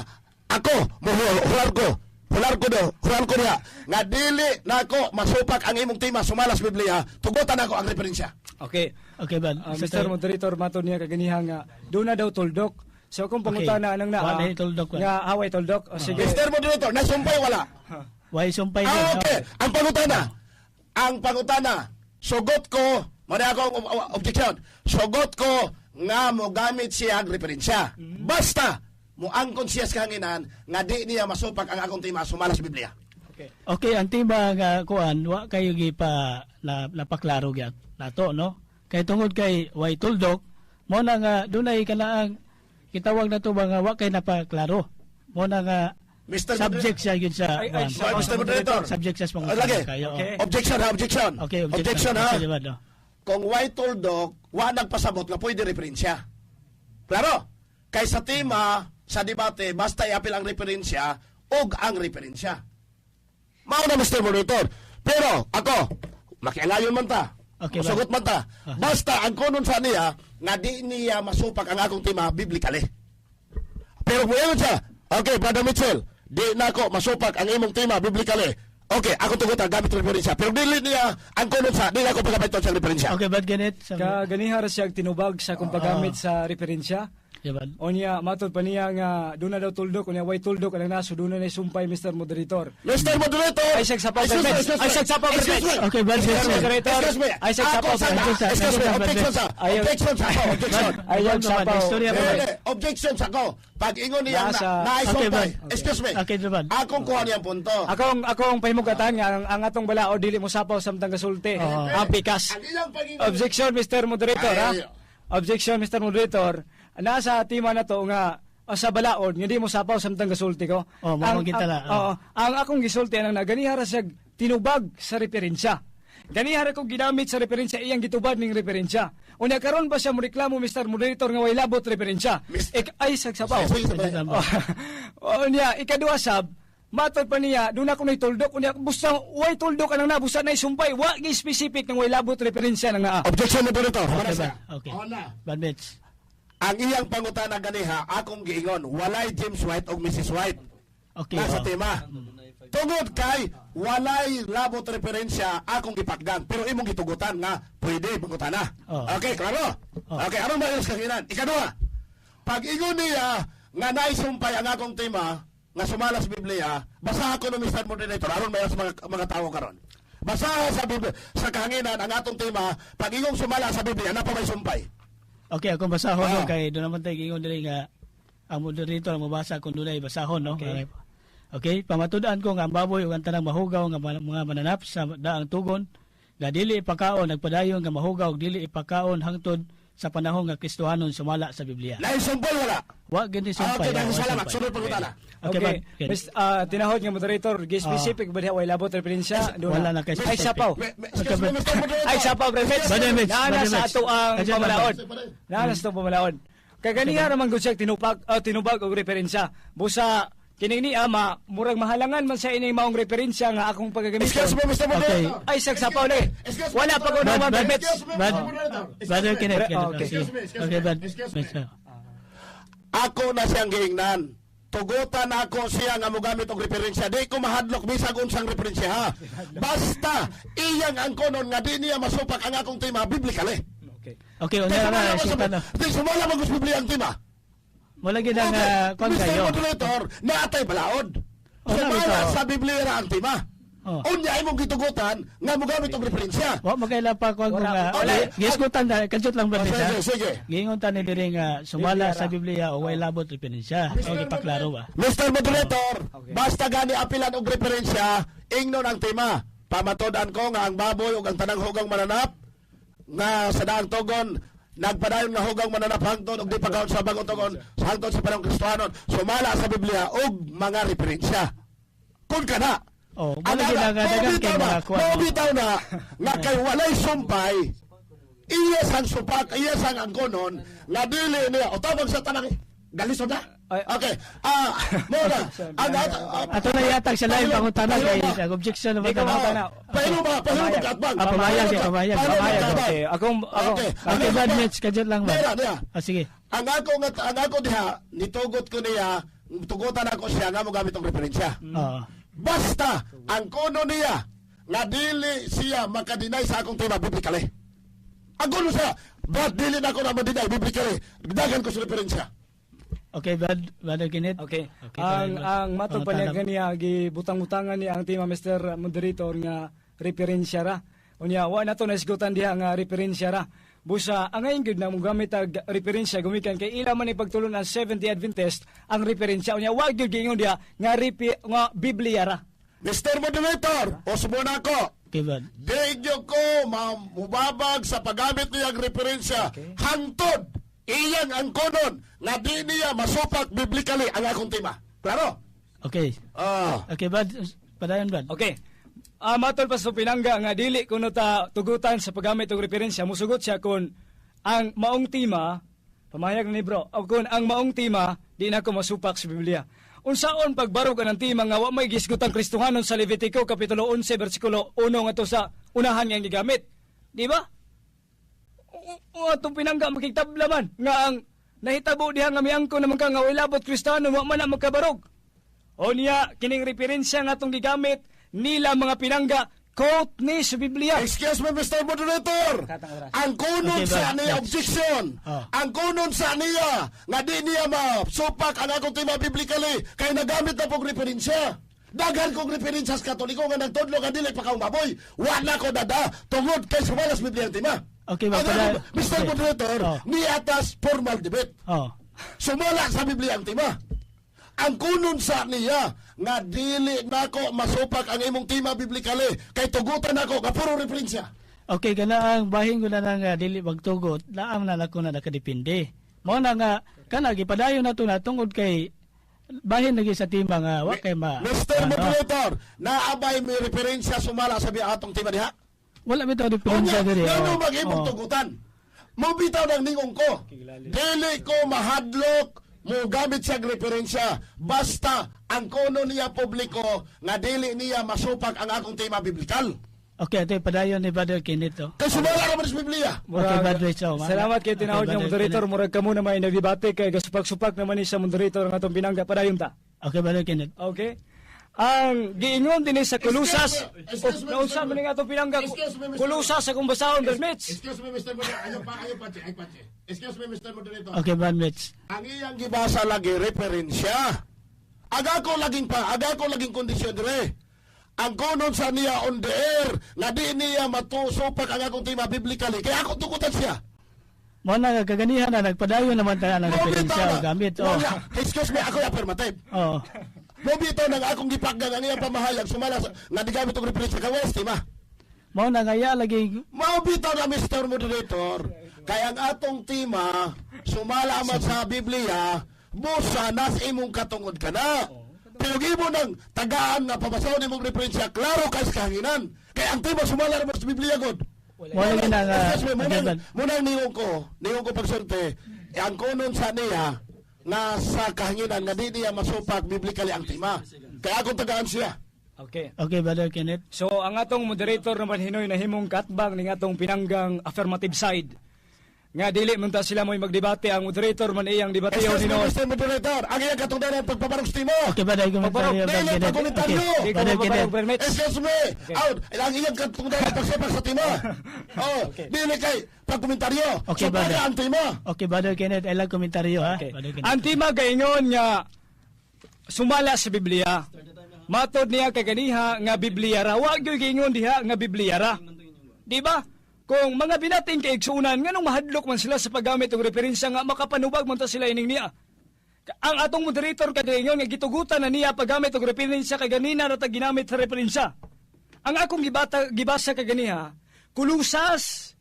ako mo hular ko. Hular ko do, hular ko niya nga dili nako masupak ang imong tema sumala sa Biblia, tugutan ako ang referensya. Okay. Okay ba? Mr. Moderator, mato niya kaganiha nga doon na daw tuldok. So kung pangutana anang naa Walay tuldok, wa. nga away tuldok. O sige. Mr. Moderator, nasumpay wala? Way sumpay din. Ah, okay. Ang pangutana. Ang pangutana. Sugot ko, muna ako ang objection. Sugot ko nga mo gamit siya ang referensya. Basta mo angkon siya sa kahanginan nga di niya masupak ang akong tema sumala sa Biblia. Okay. Okay, ang tema nga kuan wa kayo gipa na, napaklaro gyud nato, no? Kay tungod kay way tuldok, mo na nga dunay kanaang kitawag na to ba nga wa kay napaklaro. Mo na nga Mr. subject siya gyud sa Ay, ay, kuan. Sorry, Mr. Moderator. Subject siya sa Ah, lagi. kayo. Okay. Objection ha, objection. Okay, objection. Objection ha. Sige ba, no? Kung white tuldok, wa nagpasabot nga pwede referensya. Klaro? Kay sa tema, sa debate, basta iapil ang referensya og ang referensya. Mao na, Mr. Moderator. Pero ako, makialayon man ta. Okay, ba? Masugot man ta. Ah. Basta ang kunon sa niya nga di niya masupak ang akong tema biblically. Pero kung siya, okay, Brother Mitchell, di na ako masupak ang imong tema biblically. Okay, ako tugutan gamit referensya. Pero dili niya ang kunon sa, di na ako pagkabaito sa referensya. Okay, bad ganit sa Kaganiha ra siya tinubag sa kung paggamit sa referensya. Yeah, bad. O niya, matod pa niya nga doon na daw tuldok, o niya way tuldok, anang naso, doon na sumpay, Mr. Moderator. Mr. Moderator! Ay, siyang sapaw, Excuse me, Bermez. excuse me. Ay, siyang sapaw, Excuse Bermez. me. Okay, bad Excuse me. Bermez. Moderator. Excuse me. Ay, siyang Ako sapaw, sa Bermez. Excuse me, Bermez. objection sa. Ayaw. Objection sa ako, objection. Ayaw, Bad, sapaw. istorya ba? Hindi, objection sa ako. Pag ingon niya na, Nasa- Okay, naisumpay. bad. Excuse me. Okay, bad. Akong kuha niyang punto. Akong pahimugatan nga ang atong balao dili mo sapaw samtang gasulti. Oo. Ang pikas. Ang ilang pag-ingon. Objection, Mr. Moderator, ha? Ay. Objection, Mr. Moderator. Nasa tema na to nga o sa balaod nga di mo sapaw samtang gasulti ko. Oh, mao Ang- man kita ang- la, oh. Oo. Ang akong gisulti anang naganiha ra siya tinubag sa referensya. Ganiha ra ko ginamit sa referensya iyang gitubad ning referensya. Unya karon ba siya mo reklamo, Mr. Moderator, nga way labot referensya? Mr. Ik, ay sagsapaw. Sige, sige, sige. Oh, oh, niya, ikaduha sab, matod pa niya, doon ako na'y tuldok, unya, busta, way tuldok anang na, busta na'y sumpay, wa gi specific ng way labot referensya nang naa. Objection, Moderator. Okay, bad. Okay. Oh, na. Bad Mitch. Ang iyang pangutana ganiha, akong giingon, walay James White o Mrs. White. Okay. Nasa oh. tema. Tungod kay walay labot referensya akong gipakdan pero imong gitugutan nga pwede pangutana. Oh. Okay, klaro. Oh. Okay, aron maayos kahinan. Ikaduha. Pag ingon niya nga naisumpay ang akong tema nga sumala sa Biblia, basaha ko no, Mr. Moderator, aron maayos mga tao karon. Basaha sa Biblia, sa kahanginan ang atong tema, pag ingong sumala sa Biblia, napa may sumpay. Okay, akong basahon no Ah. kay doon naman tayo giingon diri nga ang moderator ang mabasa kung dunay basahon, no. Okay. Okay, pamatud-an ko nga ang baboy ug ang tanang mahugaw nga mga mananap sa daang tugon nga dili ipakaon nagpadayon nga mahugaw ug dili ipakaon hangtod sa panahon nga Kristohanon sumala sa Biblia. Naisumpay wala? Wa gini sumpay. Okay, ah, daghang wa salamat. sumpay. Sunod pangutana. Okay, Okay, bad. Okay. Mr. Tinahod nga moderator, gi specific ba diha way labot referensya? Doon Wala na kay Ay specific. sapaw. Excuse me, Mr. Moderator. Ay sapaw, Bremets. Brother Mitch, Naana Brother sa Mitch. ato ang Adyan, pamalaod. Brother. Naana sa atong pamalaod. Kay ganiha raman gud siya tinubag og referensya. Busa kining ni ama murag mahalangan man sa ining maong referensya nga akong pagagamiton. Excuse me, Mr. Moderator. Ay sagsapaw na eh. Excuse me, Wala Mr. pa ko naman, Bad, Bremets. Excuse me, Bad. Mr. Moderator. Excuse Brother me. Kenneth, Kenneth. Okay. Sige. Excuse me, excuse Okay, me. bad. Excuse me. Mitch, ah. Ako na siyang giingnan. Tugutan ako siya nga mogamit og referensya. Di ko mahadlok bisag unsang referensya ha. Basta iyang ang konon nga di niya masupak ang akong tema biblically. Okay. Okay, Di unya sumala na man sultan na. di sumala man sa Biblia ang tema. Wala gid ang Okay, kuan Mr. kayo. Moderator, naatay balaod. Oh, Sumala narito. sa Biblia ra ang tema. Oh. Unya imong gitugutan nga mogamit og referensya. Wa magaila pa kuan ko Wala. nga. Wala. Gisgutan na kadyot lang ba Oh, ha? sige, sige. Giingon ta ni diri nga sumala sa Biblia o way labot referensya. O gipaklaro ba. Mr. Moderator, Okay. basta gani apilan og referensya, ingnon ang tema. Pamatod-an ko nga ang baboy ug ang tanang hugang mananap nga sa daang togon nagpadayon nga hugang mananap hangtod og di pagkaon sa bagong togon sa hangtod sa panahong Kristohanon sumala sa Biblia og mga referensya. Kun kana. Oh, wala gid ang dagan kay mga kuan. Mao bitaw na nga kay walay sumpay, iya sang supak, iya sang angkonon nga dili niya o tabang sa tanang galisod na. Ay. Okay. Ah, mo na. Ang Ato na yatag sa lain pangutana kay ang objection naman Di ko ta. mangutana. Pahilo ba? Pahilo ba kaatbang? Ah, pamayag siya, pamayag. Pahilo ba Pamayag, kaatbang? Okay, akong Okay. Okay, bad Mitch, kadyot lang ba. Niya, niya. Ah, sige. Ang ako diha nitugot ko niya, tugutan ako siya nga mogamit og referensya. Oo. Basta ang kono niya nga dili siya makadeny sa akong tema biblically. Ang kuno sa, but dili na ako na ma-deny biblically. Daghan ko sa referensya. Okay, Brad, Brother Kenneth. Okay. Okay, Ang Brother. ang matod pa niya Pangutana. ganiya, gibutang-butangan niya ang tema, Mr. Moderator, nga referensya ra. Unya wa na to naisgutan diha nga referensya ra. Busa ang ngayon gyud na mogamit og referensya gumikan kay ila man ipagtulon ang Seventh-day Adventist ang referensya. Unya wa gyud giingon diha nga nga Biblia ra. Mr. Moderator, usbon ako. Okay, Brad. Di nyo ko mamubabag sa paggamit niyang referensya. Hangtod, iyang angkonon nga di niya masupak biblically ang akong tema. Klaro? Okay. Ah. Okay, Brad. Padayon, Brad. Okay. Ah, matol pa sa pinangga nga dili kuno ta tugutan sa paggamit og referensya, musugot siya kung ang maong tema, pamahayag ni bro, o kung ang maong tema di na ko masupak sa Biblia. Unsaon pagbarog ang tema nga wa may gisgutan Kristohanon sa Levitico kapitulo 11 bersikulo 1 ngadto sa unahan nga gigamit? Di ba? O atong pinangga makigtabla man nga ang nahitabo diha nga miangko naman ka nga walay labot Kristiyano, wa man na magkabarog. O niya, kining referensya nga atong gigamit nila mga pinangga, quote ni sa Biblia. Excuse me, Mr. Moderator. Katang oras. Ang kunon Okay, sa ba? niya Next. objection. Ah. Ang kunon sa niya nga di niya masupak ang akong tema biblically kay nagamit na pong referensya. Daghan kong referensya sa Katoliko nga nagtudlo nga dili pa kaong baboy. Wala ko dada tungod kay sumala sa Biblia ang tema. Okay, ba, Ang Mr. Moderator, Oh. ni atas formal debate. Oh. Sumala sa Biblia ang tema. Ang kunon sa niya nga dili nako masupak ang imong tema biblically kay tugutan nako nga puro referensya. Okay, kana ang bahin ko na lang nga dili magtugot, laam na nako na nakadepende. Mao na nga kana gipadayon na to na tungod kay bahin lagi sa tema nga wa kay ma Mr. ano, Moderator, naabay may referensya sumala sa atong tema diha? Wala bitaw referensya Unya, diri. ngano Oh. mag-imong Oh. tugutan? Mobitaw ng ningong ko. Dili ko mahadlok mo gamit siya referensya basta ang kono niya publiko nga dili niya masupak ang akong tema biblikal. Okay, ito padayon ni Brother Kenneth to. Kay sumala naman sa Biblia. Okay, Brother Rich, oh, Salamat kay tinawag Okay, nga Brother moderator, Kenneth. murag kamo na may nagdebate kay gasupak-supak naman ni sa moderator ang atong pinangga, padayon ta. Okay, Brother Kenneth. Okay. Ang giingon din sa Kulusas. Excuse me, Naunsa man nga atong pinangga? Excuse me, Mr. Kulusas akong basahon, Brother Mitch. Excuse me, Mr. Moderator. Ayaw pa, ayaw pa, ay pa. Excuse me, Mr. Moderator. Okay, Brother Mitch. Ang iyang gibasa lagi referensya. Aga ko laging kondisyon dire. Ang kunon sa niya on the air nga di niya matusupak ang akong tema biblically. Kaya ako tukutan siya. Mao na nga kaganihan na nagpadayon naman tayo ng referensya Mobitaw o gamit. Oh. Wala. Excuse me, ako yung affirmative. Oh. Mobitaw nang akong gipakgang ang iyang pamahayag sumala sa, nga di gamit og referensya kay wala tema. Mao na nga iya lagi Mao bitaw na, Mr. Moderator, kay ang atong tema sumala man sa Biblia, busa nas imong katungod ka na. Pero imo nang tagaan nga pabasahon imong referensya, klaro kay sa kahanginan. Kay ang tema sumala naman sa Biblia god. Mao lagi na nga Excuse me, okay, munang, Brad. munang ningong ko pagsulti, eh, ang kunon sa niya na sa kahanginan nga di niya masupak biblically ang tema. Kaya akong tagaan siya. Okay. Okay, Brother Kenneth. So ang atong moderator naman hinoy nahimong katbang ning atong pinanggang affirmative side. Nga dili man ta sila mo'y magdebate, ang moderator man iyang debate Excuse me, hinuon. Mr. Moderator, ang iyang katungdanan pagpabarog sa tema. Okay, Brother, komentaryo, Dili, Brother Kenneth. pagkomentaryo. Okay, Di ko Brother mapabarog, Kenneth. Brother Mitch. Excuse me. Out. Ang iyang katungdanan pagsapak sa tema. Oh, dili kay pagkomentaryo. Okay, so, para brother. ang tema. Okay, Brother Kenneth, ilang komentaryo ha. Okay. Brother Kenneth. Ang tema gaingon nga sumala sa Biblia. Matod niya kaganiha nga Biblia ra. Wa gyud giingon diha nga Biblia ra. Di ba? Kung mga binating kaigsuonan, nganong mahadlok man sila sa paggamit og referensya nga makapanubag man ta sila ining niya? Ang atong moderator kagaingon nga gitugutan na niya paggamit og referensya kay ganina ra ta ginamit sa referensya. Ang akong gibasa kaganiha, Kulusas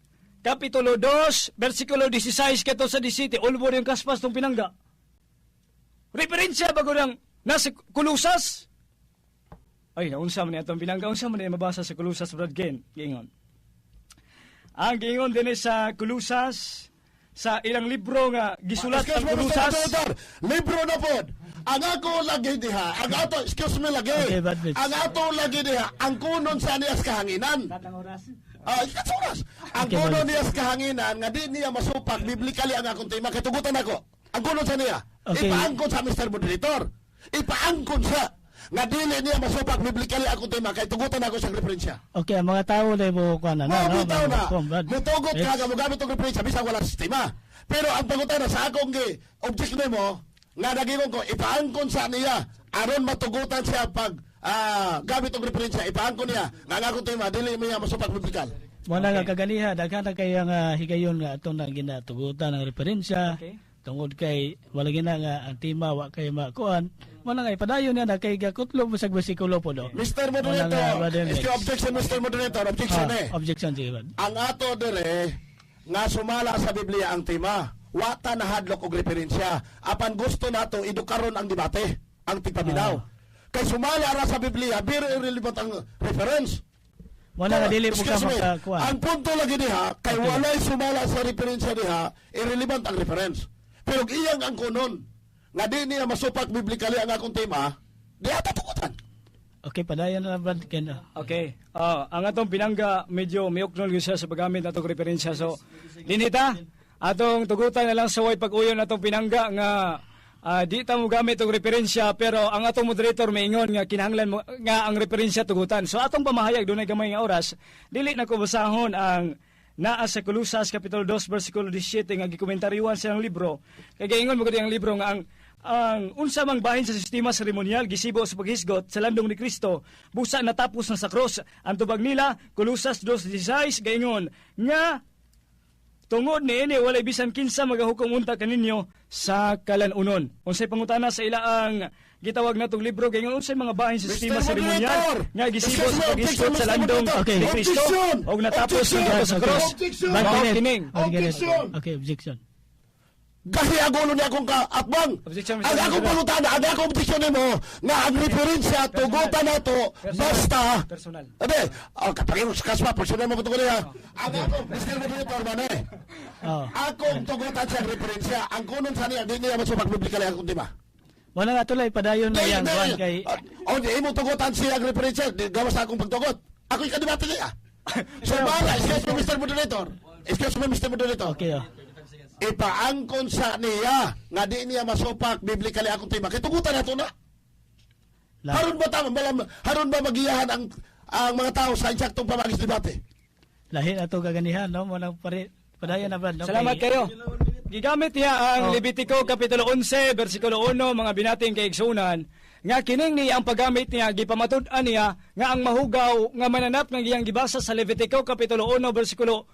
kapitulo 2 bersikulo 16 kato sa 17, ulbo yung kaspas tong pinangga. Referensya bago nang nasa Kulusas. Ay, naunsa man ni atong pinangga, unsa man ni mabasa sa Kulusas, Brad Ken? Giingon. Ang giingon din sa Kulusas sa ilang libro nga gisulat Excuse ang me, Mr. Kulusas. Moderator. Libro na pod. Ang ako lagi diha, ang ato, excuse me lagi. Okay, bad bitch. Ang ato lagi diha, ang kunon sa niya sa kahanginan. Ah, oras. Ang Okay, kunon bad. niya sa kahanginan nga di niya masupak biblically ang akong tema kay tugutan ako. Ang kunon sa niya. Okay. Ipaangkon sa Mr. Moderator. Ipaangkon sa. Nga dili niya masupak biblically akong tema kay tugutan ako sa referensya. Okay, ang mga tao na mo kuan na Mo no. bitaw na. Kuan, Brad. Mutugot ka Yes. nga mogamit og referensya bisan wala sistema. Pero ang pangutana sa akong gi objection nimo nga nagingon ko ipaangkon sa niya aron matugutan siya pag gamit og referensya, ipaangkon niya nga ang akong tema dili niya masupak biblical. Mo na nga kaganiha, daghan na kay nga higayon nga ato nang ginatugutan ang referensya. Tungod kay wala gina nga ang tema wa kay makuan. Mo na nga ipadayon niya na kay gakutlo mo sa bersikulo po do. Mr. Wala Moderator, nga, Brother excuse, Lex. objection, Mr. Moderator, objection eh. Objection sige, Brad. Ang ato dire nga sumala sa Biblia ang tema, wa ta nahadlok og referensya. Apan gusto nato edukaron ang debate, ang tigpaminaw. Kay sumala ra sa Biblia, very irrelevant ang reference. Mo na nga dili po ka Excuse me, makakuan. ang punto lagi diha, kay walay sumala sa referensya diha, irrelevant ang reference. Pero iyang ang kunon, nga di niya masupak biblically ang akong tema, di ata tugutan. Okay, padayon na lang, Brad Ken. Okay. Ang atong pinangga medyo miuknol gyud siya sa paggamit natong referensya. So, dinita atong tugutan na lang sa way pag-uyon atong pinangga nga di ta mo gamit og referensya, pero ang atong moderator maingon nga kinahanglan mo nga ang referensya tugutan. So atong pamahayag, dunay gamay nga oras, dili na ko basahon ang naa sa Kolosas kapitulo 2 bersikulo 17 nga gikomentaryuhan sa iyang libro. Kay gaingon mo gud ang libro nga ang unsa mang bahin sa sistema seremonial gisibo sa paghisgot sa landong ni Kristo busa natapos na sa cross. Ang tubag nila, Kolosas 2:16, gaingon nga tungod niini walay bisan kinsa magahukom unta kaninyo sa kalanunon. Unsay pangutana sa ilaang gitawag natong libro, gaingon unsay mga bahin sa sistema Mr. seremonial Moderator! nga gisibo Excuse sa me, paghisgot objection, sa Mr. landong Moderator! ni Kristo Objection! og natapos Objection! na dito sa cross. Objection! Mao Kenneth. kining Brad Kenneth. Objection! Okay, objection. Gahi ang ulo niya akong kaatbang. Objection, Mr. Ang akong Moderator. pangutana, ang akong objection nimo nga ang referensya tugutan nato Personal. basta Personal. Ade, oh, kapag kaspa personal mo ko niya. Ang akong, Mr. Moderator man eh. Oh. Akong tugutan siya referensya, ang kunon sa niya di niya masupak biblically akong tema. Mo na nga tulay padayon na Di, yang di. kuan kay Oh, di imo tugutan siya ang referensya, di gawas sa akong pagtugot. Ako ikadebate niya. So, bala, excuse me, Mr. Moderator. Excuse me, Mr. Moderator. Okay, oh. Ipaangkon sa niya nga di niya masupak biblically akong tema. Kay tugutan nato na. Haron ba tama haron ba magiyahan ang mga tao sa insaktong pamagi sa debate? Lahi na to kaganihan no, mo nang pare padayon na, Brad, no. Salamat kayo. Gigamit niya ang Oh. Levitico kapitulo 11 bersikulo 1, mga binating kaigsunan, nga kining niya ang paggamit niya, gipamatud-an niya nga ang mahugaw nga mananap nga iyang gibasa sa Levitico kapitulo 1 bersikulo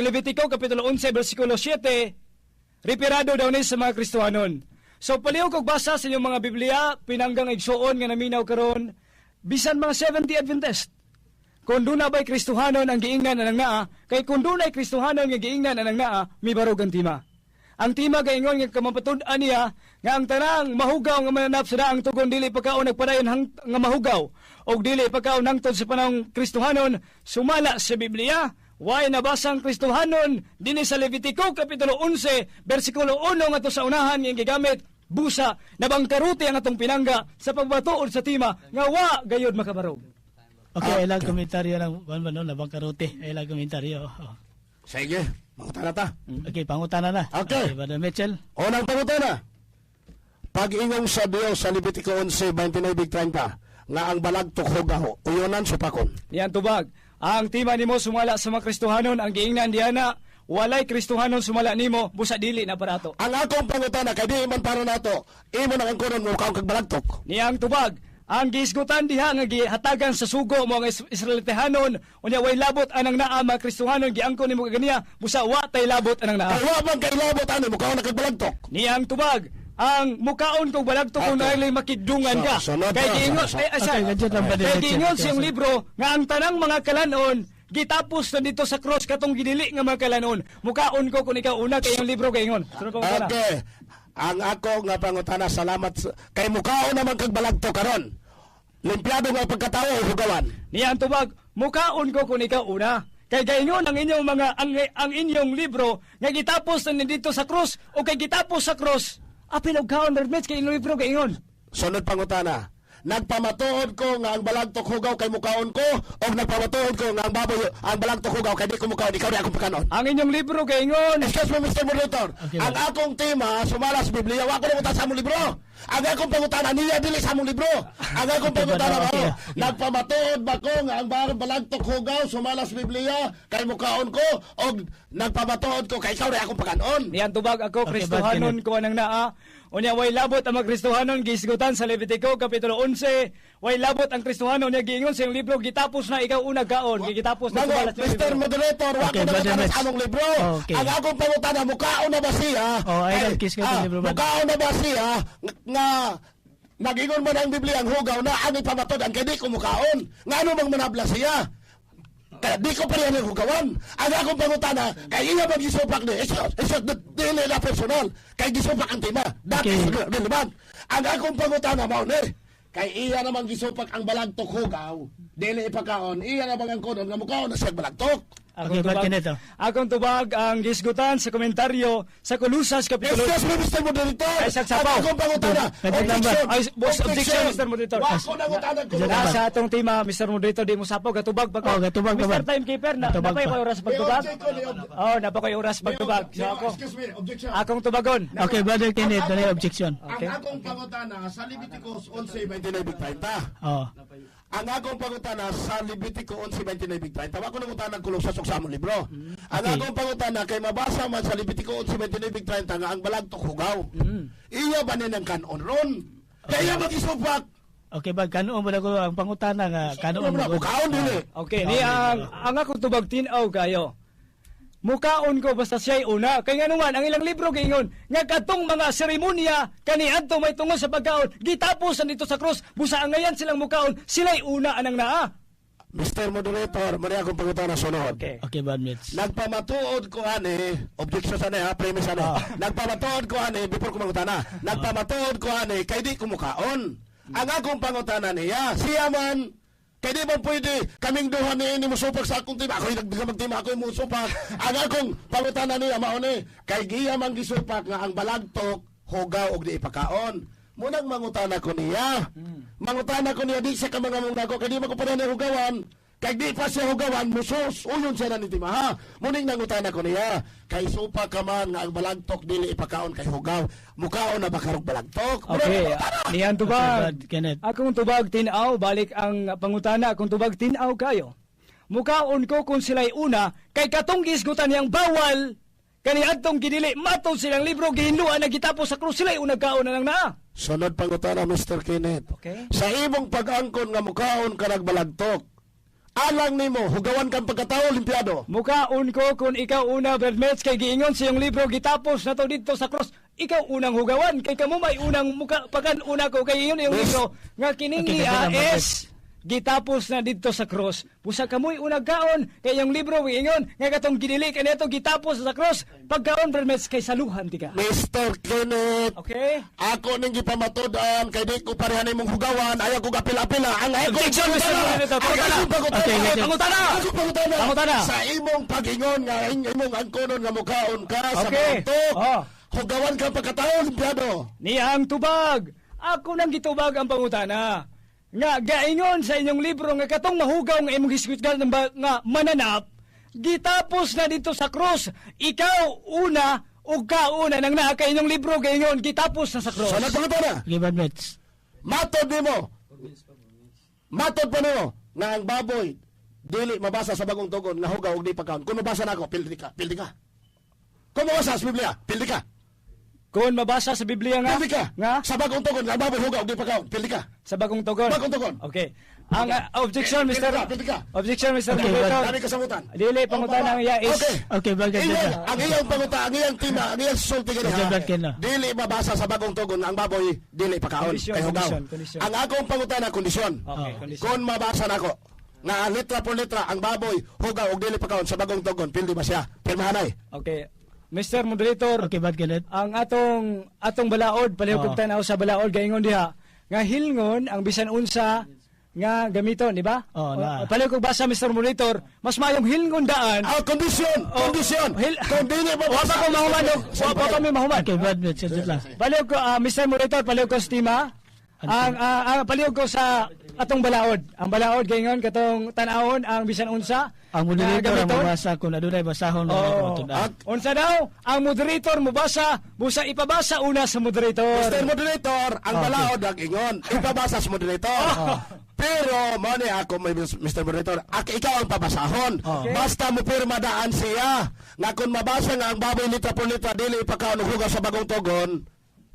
Levitico kapitulo 11 bersikulo 7, referado daw ni sa mga Kristohanon. So palihog og basa sa inyong mga Biblia, pinanggang igsuon nga naminaw karon, bisan mga 70 Adventist. Kung duna ba'y Kristohanon ang giingnan anang naa, kay kung dunay Kristohanon nga giingnan anang naa, mibarog ang tima. Ang tima gaingon nga kamapatud-an niya nga ang tanang mahugaw nga mananap sa daang tugon dili pagkaon nagpadayon nga mahugaw og dili pagkaon hangtod sa panahong Kristohanon, sumala sa Biblia. Way nabasang Kristohanon dinhi sa Levitico kapitulo 11 bersikulo 1 ngadto sa unahan nga gigamit busa nabangkaruti ang atong pinangga sa pagbatuod sa tima nga wa gayod makabarog. Okay, ilang komentaryo lang kuan ba no, labang karote. Ilang komentaryo. Oh. Sige, mangutana ta. Okay, pangutana na. Okay. Okay, Brother Mitchell. Unang pangutana. Pag-ingong sa Dios sa Levitico 11:29-30 nga ang balagtok hugaw, uyonan supakon. Niyan tubag. Ang tima nimo sumala sa mga Kristohanon, ang giingnan diana, walay Kristohanon sumala nimo, busa dili na parato. Ang akong pangutana kay di man para nato, imo nang ang kunon mo kaon kag balagtok. Niyang tubag, ang gihisgutan diha nga gihatagan sa sugo mo ang Israelitahanon, unya way labot anang naa mga Kristohanon, giangkon nimo kaganiya, busa wa tay labot anang naa. Kay wa man kay labot ani mo kaon kag balagtok. Niyang tubag, ang mukaon kog balagtok kung nailay makidungan ka. Sunod Kay na, giingon Okay, gadget lang ba kay din? giingon siyang libro nga ang tanang mga kalanon gitapos na dito sa cross katong gidili nga mga kalanon. Mukaon ko kung ikaw una kay yung libro gaingon. Sunod pa ko. Okay. Ang ako nga pangutana, salamat kay mukaon naman kag balagtok karon. Limpiado nga pagkatao o hugawan. Niya ang tubag, mukaon ko kung ikaw una. Kay gaingon ang inyong mga ang inyong libro nga gitapos na dito sa cross o kay gitapos sa cross. Apil og kaon permits kay inyong libro gaingon. Sunod pangutana. Nagpamatuod ko nga ang balagtok hugaw kay mukaon ko o nagpamatuod ko nga ang baboy ang balagtok hugaw kay di ko mukaon, ikaw di akong pakanon. Ang inyong libro gaingon. Excuse me, Mr. Moderator. Okay, Ang ma'am. akong tema sumala sa Biblia, wa ko na sa among libro. Ang akong pangutana niya dili sa among libro. Ang akong pangutana mao, nagpamatuod ba ko nga ang balagtok hugaw sumala sa Biblia kay mukaon ko og nagpamatuod ko kay ikaw ray akong pakanon? Niyan tubag ako, Okay, Kristohanon bad ko anang naa. Unya way labot ang mga Kristohanon gihisgutan sa Levitico kapitulo 11. Way labot ang Kristohanon niya giingon sa iyong libro gitapos na ikaw una kaon, gitapos na Mango, sumala sa iyong Mr. libro. Moderator, wa Okay, ko Brother nangutana Mitch. sa among libro. Ang akong pangutana, mukaon na ba siya? Oh, ay, Kay- kiss ka sa libro, man. Mukaon na ba siya nga nagingon man ang Biblia ang hugaw na ang ipamatod ang kay di ko mukaon? Nga ano bang manabla siya? Kaya di ko pa rin ang hugawan. Ang akong pangutana, kay iya bang gisupak ni? It's dili na personal. Kay gisupak ang tema. That is relevant. Ang akong pangutana mao ni, kay iya namang gisupak ang balagtok hugaw, dili ipakaon, iya namang ang konon nga mukaon na siya balagtok. Akong Okay, bad tubag, Kenneth, oh. akong tubag ang gisgutan sa komentaryo sa Kolusas kapitulo Excuse me, Mr. Moderator. Ay, sagsapaw. Ang akong pangutana, Pwede lang ba? objection. Ay, boss, objection, Mr. Moderator. Wa ko nangutana ko. Mr. Na sa atong tema, Mr. Moderator, di mo sapaw, gatubag pa ko. Oh, gatubag pa Mr. ba? Timekeeper, na, Gatubag napay pa. ko'y oras pagtubag? May objection, may Oh, napay ko'y oras pagtubag. So ako, Excuse me, objection. akong tubagon. Okay, Brother Kenneth, dali objection. Okay. Ang akong pangutana sa Leviticus 11:29-30. Oh. Ang akong pangutana sa Levitico 11:29-30. Wa ko nangutana ang Kolosas og sa among libro. Ang akong pangutana kay mabasa man sa Levitico 11:29-30 nga ang balagtok hugaw. Iya ba ni ng kanon ron? Kaya magisupak. Okay ba kanon mo na ko ang pangutana nga kanon Ano mo. mo kaon dili. Okay, ni ang akong tubag tin-aw kayo. Mukaon ko basta siya'y una. Kay nga man, ang ilang libro giingon nga katong mga seremonya kaniadto may tungod sa pagkaon, gitapos dito sa krus, busa angayan silang mukaon, sila'y una anang naa. Mr. Moderator, muna akong pangutana sunod. Okay. Okay, Brad Mitch. Nagpamatuod ko ani, objection sa ha, premise ani. Nagpamatuod ko ani before ko mangutana. Nagpamatuod ko ani kay di ko mukaon. Ang akong pangutana niya, siya man kay di ba pwede kaming duha ni ini musupak sa akong tima. Ako yung magtima, ako yung musupak. Ang akong pangutana niya mao ni kay giya man gisupak nga ang balagtok hugaw og di ipakaon. Munang mangutana ko niya. Mangutana ko niya di siya ka mga mong kay di man ko pareha niya hugawan. Kay di pa siya hugawan, musos, uyon siya na ni timaha. Muning nangutana ko niya, kay supa ka man nga ang balagtok dili ipakaon kay hugaw. Mukaon na ba karog balagtok? Munang Okay, nangutana. niyan Okay, tubag. Brad Kenneth. Akong tubag tin-aw, balik ang pangutana, akong tubag tin-aw kayo. Mukaon ko kung sila'y una, kay katong gisgutan niyang bawal, kaniadtong gidili, matod silang libro, gihinluan na gitapos sa krus, sila'y unang kaon na nang naa. Sunod pangutana, Mr. Kenneth. Okay. Sa imong pag-angkon nga mukaon ka nagbalagtok, alang nimo hugawan kang pagkatao limpiado. Mukaon ko kung ikaw una, Brad Metz, kay giingon sa iyong libro, gitapos na to dito sa krus, ikaw unang hugawan, kay kamo may unang muka, pakan una ko, kay iyon iyong libro, nga kining Okay, ni kasi lang, AS, gitapos na dito sa krus. Busa kamoy unang kaon, kay iyong libro, giingon, nga katong ginili, kaniadto gitapos sa krus, pagkaon, Brad Metz, kay saluhan ti ka. Mr. Kenneth, Okay? ako ning gipamatod-an kay di ko pareha nimong hugawan, ayaw ko gapila-pila. Ang akong Objection, Mr. pangutana, Moderator. ang Pangutana. akong pangutana, Okay, okay. Pangutana. Ang akong pangutana. Pangutana. Sa imong pag-ingon nga imong angkonon nga mukaon ka sa Okay. balagtok, Oh. hugawan kang pagkatao limpiado. Niyang tubag. Ako nang gitubag ang pangutana. Nga gaingon sa inyong libro nga katong mahugaw nga imong hisgutan ng nga mananap gitapos na dito sa krus. Ikaw una ug kauna nang naa kay inyong libro gaingon gitapos na sa krus. Sunod pangutana. Okay, Brad Mitch. Matod nimo. Matod pa nimo nga ang baboy dili mabasa sa bagong tugon nga hugaw og di pagkaon. Kung mabasa nako, pildi ka, pildi ka. Kung mabasa sa Biblia, pildi ka. Kung mabasa sa Biblia nga Pildi ka. nga Sa bagong tugon nga ang baboy hugaw og di pagkaon, pildi ka. sa bagong tugon. Bagong tugon. Okay. Ang objection Pildi Mr. ka, pildi ka. Objection Mr. Okay, Moderator. Dami kasamutan. Dili pangutana ang iya is Okay. Okay, Brad Kenneth. Iyang, ang iyang panguta, ang iyang tima, ang iyang sulti Okay, ganiha. Brad Kenneth. Dili mabasa sa bagong tugon ang baboy dili pakaon Kondisyon, kay hugaw. kondisyon, kondisyon. Ang akong pangutana kondisyon. Okay, kondisyon. Kung mabasa nako nga ang litra por litra ang baboy hugaw og dili pakaon sa bagong tugon, pildi ba siya? Pirmahanay. Okay. Mr. Moderator, Okay, Brad Kenneth. ang atong atong balaod palihog Oo. kog tan-aw sa balaod gaingon diha nga hilngon ang bisan unsa nga gamiton, di ba? Oo, na. Palihog kog basa Mr. Moderator, mas maayong hilngon daan. Ah, kondisyon, kondisyon. Kung dili Wa mabasa. pa ko mahuman og wa pa kami mahuman. Okay, Brad Mitch. Saglit lang. Palihog ko Mr. Moderator, palihog ko sa tema. Ang palihog ko sa atong balaod. Ang balaod gaingon katong tan-awon ang bisan unsa Ang moderator nga ang gamiton. mabasa kung adunay basahon nga Oo. matud-an. Unsa daw? Ang moderator mobasa, busa ipabasa una sa moderator. Mr. Moderator, ang balaod ang ingon, ipabasa sa moderator. Pero, mo ni ako, Mr. Moderator, ikaw ang pabasahon. Basta mo pirma daan siya, nga kung mabasa nga ang baboy litra por litra, dili ipakaon og hugaw sa bagong tugon,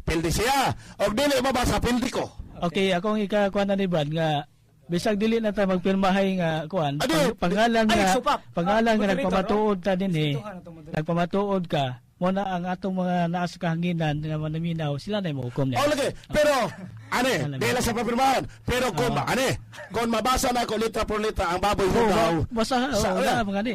pildi siya. Og dili mabasa, pildi ko. Okay, akong ikakuan na ni Brad nga bisag dili na ta magpirmahay nga kuan, Adi, pangalan ay, nga supak. pangalan Ah, nga moderator, nagpamatuod ta dinhi. Respetuhan atong moderator. Nagpamatuod ka mo na ang atong mga naa sa kahanginan nga manaminaw, sila na mohukom niya. Oh, lagi. Pero, ane, Alam di lang sa papirmahan. Pero kung, ane, kung mabasa na ako litra por litra ang baboy hugaw, Basa, oo, na, mga ni.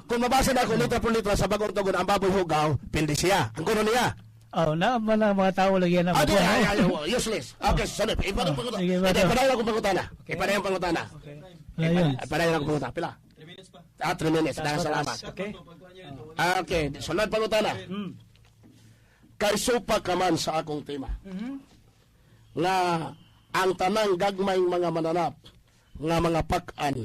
kung mabasa na ako litra por litra sa bagong tugon ang baboy hugaw, pildi siya. Ang kuno niya. Oh, na man ang mga tao lagi na. Adi, makuha, ay, no? ay, oh, useless. Okay, sorry. Ipadong pangutana. Sige, Hindi, bato. padayon akong pangutana. Ipadayon pangutana. Okay. Ayun. Ipadayon akong pangutana. Pila? 3 minutes pa. Ah, 3 minutes. Daghang salamat. Okay. Ah, okay, sunod pangutana. Kay supa ka man sa akong tema. Nga ang tanang gagmayng mga mananap nga mga pak-an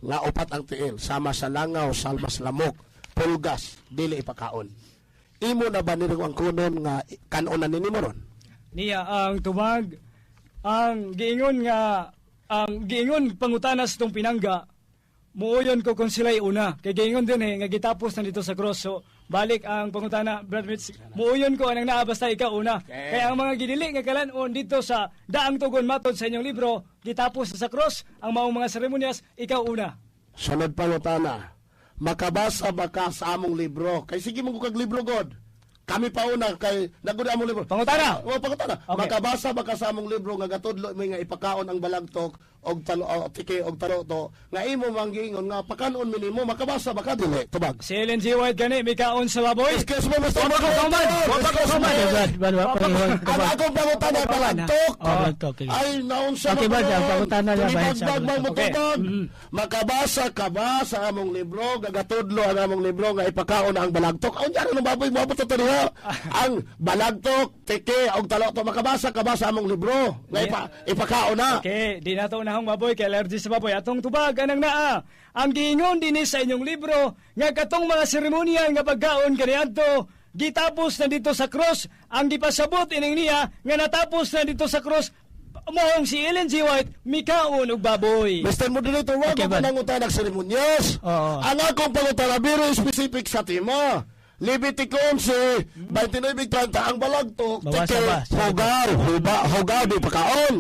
nga upat ang tiil sama sa langaw, salmas lamok, pulgas, dili ipakaon. Imo na ba nito ang kunon nga kanon na nini mo ron? Niya ang tubag, ang giingon nga ang giingon pangutana sa tong pinangga, muuyon ko kung sila'y una. Kay giingon din eh, nga gitapos na dito sa cross. So, balik ang pangutana, Brad Mitch, muuyon ko anang naa basta ikaw una. Kaya ang mga gidili nga kalanon dito sa daang tugon matod sa inyong libro, gitapos na sa cross, ang maong mga seremonyas, ikaw una. Sunod pangutana, makabasa ba ka sa among libro? Kay sige mo kag libro god. Kami pa una kay nagud among libro. Pangutana! O pangutana. Okay. Makabasa ba ka sa among libro nga gatudlo mi nga ipakaon ang balagtok og talo o, tiki og taloto nga imo mang giingon nga pakanon mi nimo, makabasa ba ka dili? Tubag. Si Ellen G. White gani, may kaon sa baboy. Excuse me, Mr. Wa pa ko kauman! Wa pa ko Excuse kauman! me. Okay, Brad, Brad, wa pa ko Ang akong pangutana balagtok. Oh, balagtok, okay. Ay, naon siya. Okay, Brad, ang pangutana niya, bahin sa Tulibagbag mang balagtok. Okay. mutubag. Makabasa ka ba sa among libro? Gagatudlo ang among libro nga ipakaon ang balagtok. Ang dyan, anong baboy mo to niya? Ang balagtok, tiki, og taloto. Makabasa ka ba sa among libro? Nga ipakaon na. Okay, di na to unahong baboy kay allergy sa baboy. Atong tubag anang naa. Ang giingon dinhi sa inyong libro nga katong mga seremonya nga pagkaon kaniadto gitapos na dito sa cross. Ang gipasabot ining niya nga natapos na dito sa cross moong si Ellen G. White mikaon og baboy. Mr. Moderator, wag Okay, ko Brad. nangutana ng seremonyas. Oo. Ang akong pangutana, very specific sa tema. Levitico 11, 29:30, ang balagtok, Bawasa tiki, ba? Sa hugaw, huba, hugaw, di pakaon.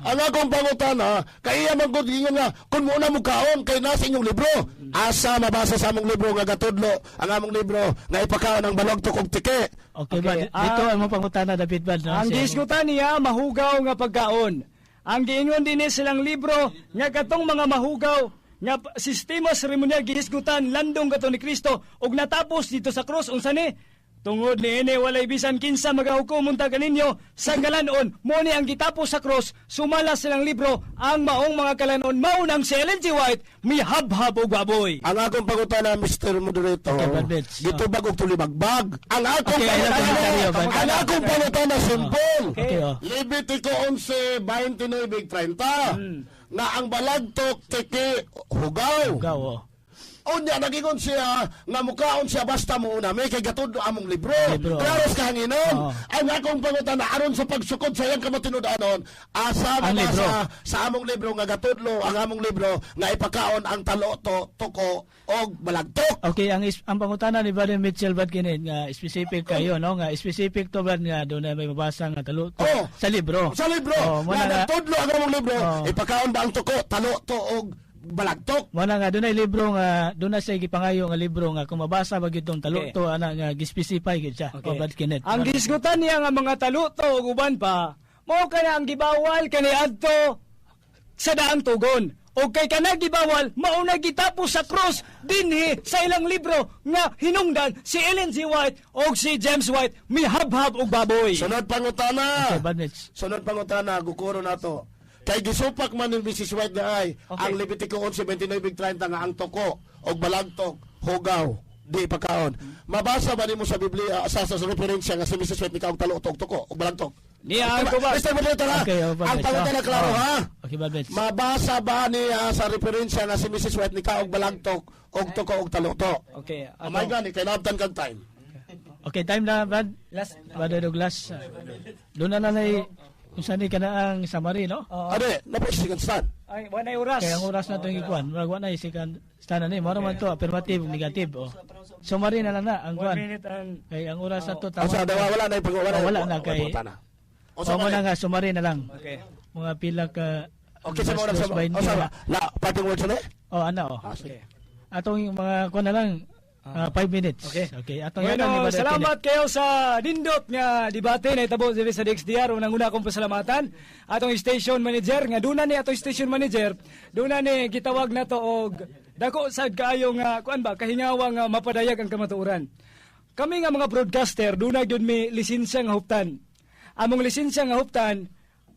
Ang akong pangutana, kay iya man gud ingon nga, kung muna mo kaon, kay nasa inyong libro. Asa mabasa sa among libro nga gatudlo, ang among libro nga ipakaon ang balagtok og tiki. Okay, Brad. Okay, Dito ang mga pangutana David Brad. No? Ang gisgutan niya mahugaw nga pagkaon. Ang giingon dinhi silang libro nga katong mga mahugaw nga sistema seremonyal gihisgutan landong kato ni Kristo ug natapos dito sa cross unsa ni tungod niini walay bisan kinsa magahukom unta kaninyo sa kalanon mo ni ang gitapos sa cross sumala silang libro ang maong mga kalanon mao nang si Ellen G. White mihabhab og baboy. Ang akong pangutana, Mr. Moderator, Okay, Brad Mitch. gitubag og tulibagbag. Ang akong Okay, ayun ang pangutana, komentaryo, Brad. ang akong pangutana, simple. Okay, oh. Levitico 11, 29:30, nga ang balagtok tiki hugaw. Hugaw, oh. Unya nagingon siya nga mukaon siya basta mo una may kay gatudlo among libro. Libro. Klaro sa kahanginon. Oo. Ang akong pangutana aron sa pagsukod sa iyang kamatinud-anon, asa Ang libro. mabasa sa among libro nga gatudlo ang among libro nga ipakaon ang taloto, tuko og balagtok. Okay, ang pangutana ni Brother Mitchell Brad kini nga specific kayo no nga specific to Brad nga doon na may mabasa nga taluto Oh. sa libro. Sa libro, Oh, mo nga na nga, nagtudlo ang among libro, Oo. ipakaon ba ang tuko, taloto og balagtok? mo na nga dunay libro nga doon na siya gipangayo nga libro nga kung mabasa ba gyud tong taluto ana nga gispecify gyud siya. Okay. Oh, Brad Kenneth. Ang gisgutan niya nga mga taluto ug uban pa, mao kana ang gibawal kaniadto sa daang tugon. O kay kana gibawal, mao na gitapos sa cross dinhi sa ilang libro nga hinungdan si Ellen G. White og si James White mihabhab og baboy. Sunod pangutana. Okay, Brad Mitch. Sunod pangutana, gukuro na to. Kay gisupak man ni Mrs. White na ay, ang Levitico 11:29:30 nga ang toko og balagtok, hugaw, di pagkaon. Mabasa ba nimo sa Biblia sa referensya nga si Mrs. White mikaog talo og toko og balagtok? Niya ang tubag. Mr. Moderator ha. Okay, oh, Ang pangutana klaro Oh. ha. Okay, Brad Mitch. Mabasa ba niya sa referensya nga si Mrs. White ni kaog balagtok og tuko og taluto? Okay. Oh my God, kay naabtan kag time. Okay, time na, Brad. Last. Brother Douglas. Doon na lang kung saan ni ka na ang summary, no? Oo. Ade, napay second stand. Ay, wala na oras. Kaya ang oras na itong ikuan, murag wa na isikan stand na ni, mura man to, affirmative, negative, oh. Summary na lang na ang One kuan. minute and Kay ang oras na to tama. Asa daw wala na ipag wala. Oh, wala na kay- pangutana. O mo na nga summary na lang. Okay. Mga pila ka Okay, sa mga dos, sa 20 o sa na. la parting words na. Oh, ana oh. Ah, sige. Okay. Atong yung mga kuan na lang 5 minutes. Okay. Okay, atong yata ni Bueno, Brother salamat kayo sa nindot nga debate na itabo diri sa DXDR. Unang una akong pasalamatan atong station manager nga duna ni atong station manager, duna ni gitawag nato og dako sad kaayo nga kuan ba kahingawa nga mapadayag ang kamatuoran. Kami nga mga broadcaster duna gyud mi lisensya nga huptan. Among lisensya nga huptan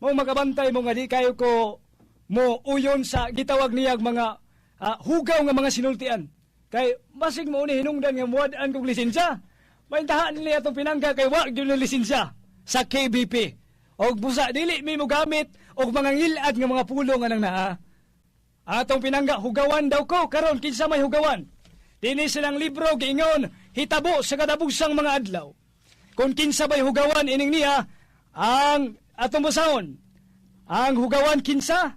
mo makabantay mo nga di kayo ko mo uyon sa gitawag niyag mga hugaw nga mga sinultian. Kay basig mo ni hinungdan nga muad-an kog lisensya. Maintahan nila atong pinangga kay wa gyud ni lisensya sa KBP. Og busa dili mi mogamit og mga ngilad nga mga pulong nga nang naa. Atong pinangga hugawan daw ko karon kinsa may hugawan. Dinhi silang libro giingon hitabo sa katapugsang mga adlaw. Kung kinsa bay hugawan ining niya ang atong basahon. Ang hugawan kinsa?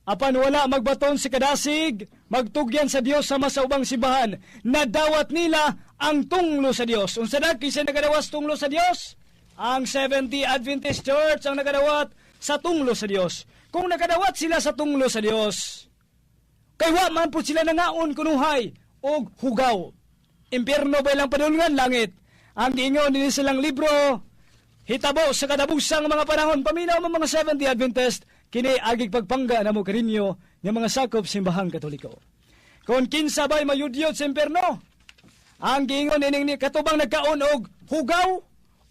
Apan wala magbaton si kadasig, magtugyan sa Dios sama sa ubang simbahan, nadawat nila ang tunglo sa Dios. Unsa na kinsa nagadawas tunglo sa Dios? Ang Seventh-day Adventist Church ang nagadawat sa tunglo sa Dios. Kung nakadawat sila sa tunglo sa Dios, kay wa man po sila nangaon kunuhay og hugaw. Impyerno ba ilang padulngan langit? Ang giingon dinhi silang libro, hitabo sa kadabusang mga panahon, paminaw mo mga Seventh-day Adventist, kini agig pagpangga namo kaninyo nga mga sakop simbahang Katoliko. Kung kinsa ba'y mayudyot sa impyerno, ang giingon ining ni katubang nagkaon og hugaw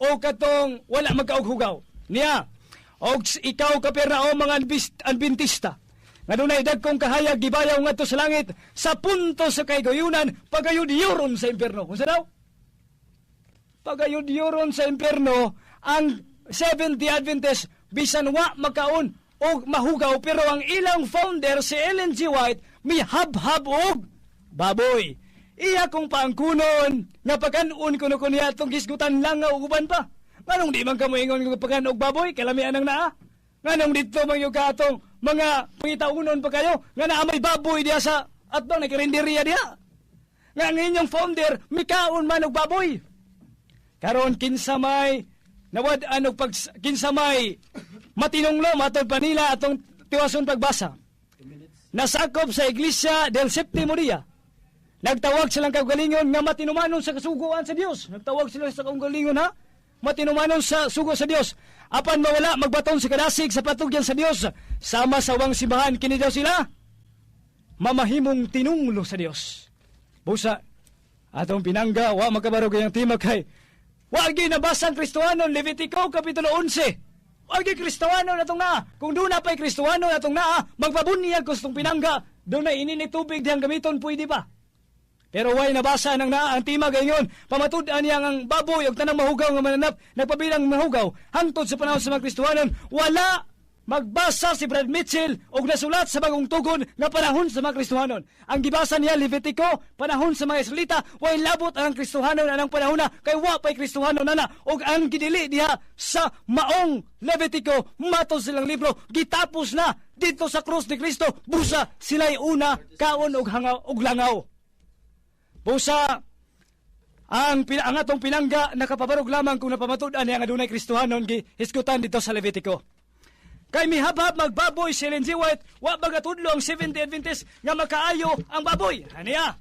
o katong wala magkaog hugaw. Niya, og ikaw Capernaum mga Adventista, nga dunay dagkong kahayag gibayaw ngadto sa langit sa punto sa kaigayunan pagayudyoron sa impyerno. Unsa daw? Pagayudyoron sa impyerno ang Seventh-day Adventist bisan wa magkaon og mahugaw, pero ang ilang founder si Ellen G. White mihabhab og baboy. Iya kong paangkunon nga pagkanon kuno ko niya atong gisgutan lang nga uban pa. Nganong di man ka moingon nga pagkanon og baboy kalamian ang naa? Nganong didto man yung katong mga pangitaunon pa kayo nga naa may baboy diha sa atbang nagkarinderya diha? Nga ang inyong founder mikaon man og baboy. Karon kinsa may nawad-an og pag kinsa may matinunglo matod pa nila atong tiwason pagbasa. Nasakop sa Iglesia del Septimo Dia. Nagtawag silang kaugalingon nga matinumanon sa kasuguan sa Dios. Nagtawag sila sa kaugalingon ha, matinumanon sa sugo sa Dios. Apan mawala magbaton sa kadasig sa patugyan sa Dios sama sa wang simbahan, kini daw sila mamahimong tinunglo sa Dios. Busa atong pinangga wa makabarog ang tema kay wa gyud nabasa ang Kristohanon Levitico kapitulo 11. Wa gyud Kristohanon atong naa. Kung doon na pa'y Kristohanon atong naa, magpabunyag ko sa itong pinangga, doon na ini ni tubig diyang gamiton, pwede pa. Pero way nabasa nang naa ang tema gayon, pamatud-an niya ang baboy og tanang mahugaw nga mananap, nagpabilang mahugaw, hangtod sa panahon sa mga Kristohanon, wala magbasa si Brad Mitchell og nasulat sa Bagong Tugon nga panahon sa mga Kristohanon. Ang gibasa niya Levitico, panahon sa mga Israelita, way labot ang Kristohanon anang panahon na kay wa pay Kristohanon ana og ang gidili diha sa maong Levitico matod silang libro gitapos na dito sa krus ni Kristo, busa sila'y una kaon og hangaw og langaw. Busa ang atong pinangga nakapabarog lamang kung napamatud-an niya nga dunay Kristohanon gihisgutan dito sa Levitico. Kay mihabhab magbaboy si Ellen G. White, wa ba gatudlo ang Seventh-day Adventist nga makaayo ang baboy? Aniya.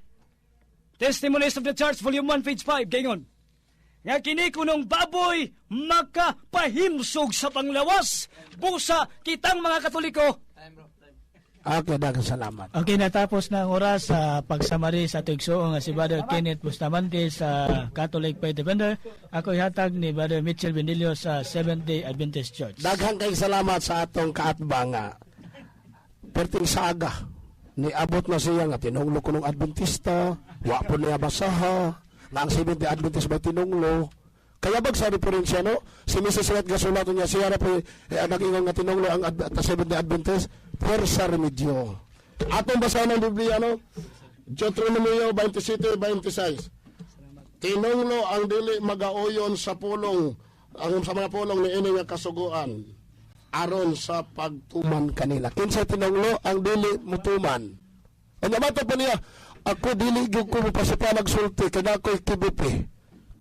Testimonies of the Church, Volume 1, page 5, gayon. Nga kini kunong baboy makapahimsog sa panglawas. Busa kitang mga Katoliko. Okay, daghang salamat. Okay, natapos na ang oras sa pagsamari sa atong igsuon nga si Brother Kenneth Bustamante sa Catholic Faith Defender. Ako ihatag ni Brother Mitchell Benilio sa Seventh-day Adventist Church. Daghang kay salamat sa atong kaatbanga. Perting saga niabot na siya nga tinunglo ko ng Adventista, wa po niya basaha, nga ang Seventh-day Adventist ba tinunglo. Kaya bag sa referensya, no? Si Mrs. White gasulat niya, siya ra po nag-ingon nga tinunglo ang Seventh-day Adventist, puwersa remedyo. Atong basahan ang Biblia, no? Deuteronomio 27:26. Tinunglo ang dili magauyon sa pulong, ang sa mga pulong ni ini nga kasuguan aron sa pagtuman kanila. Kinsa tinunglo ang dili mutuman? Ang mata pa niya, ako dili gyud ko mopasipanag sulti kay naa ko'y KBP.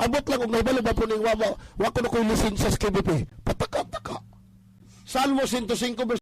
Abot lang og nahibalo ba po ning wa ko na ko'y lisensya sa KBP. Pataka-taka. Salmo 105 verse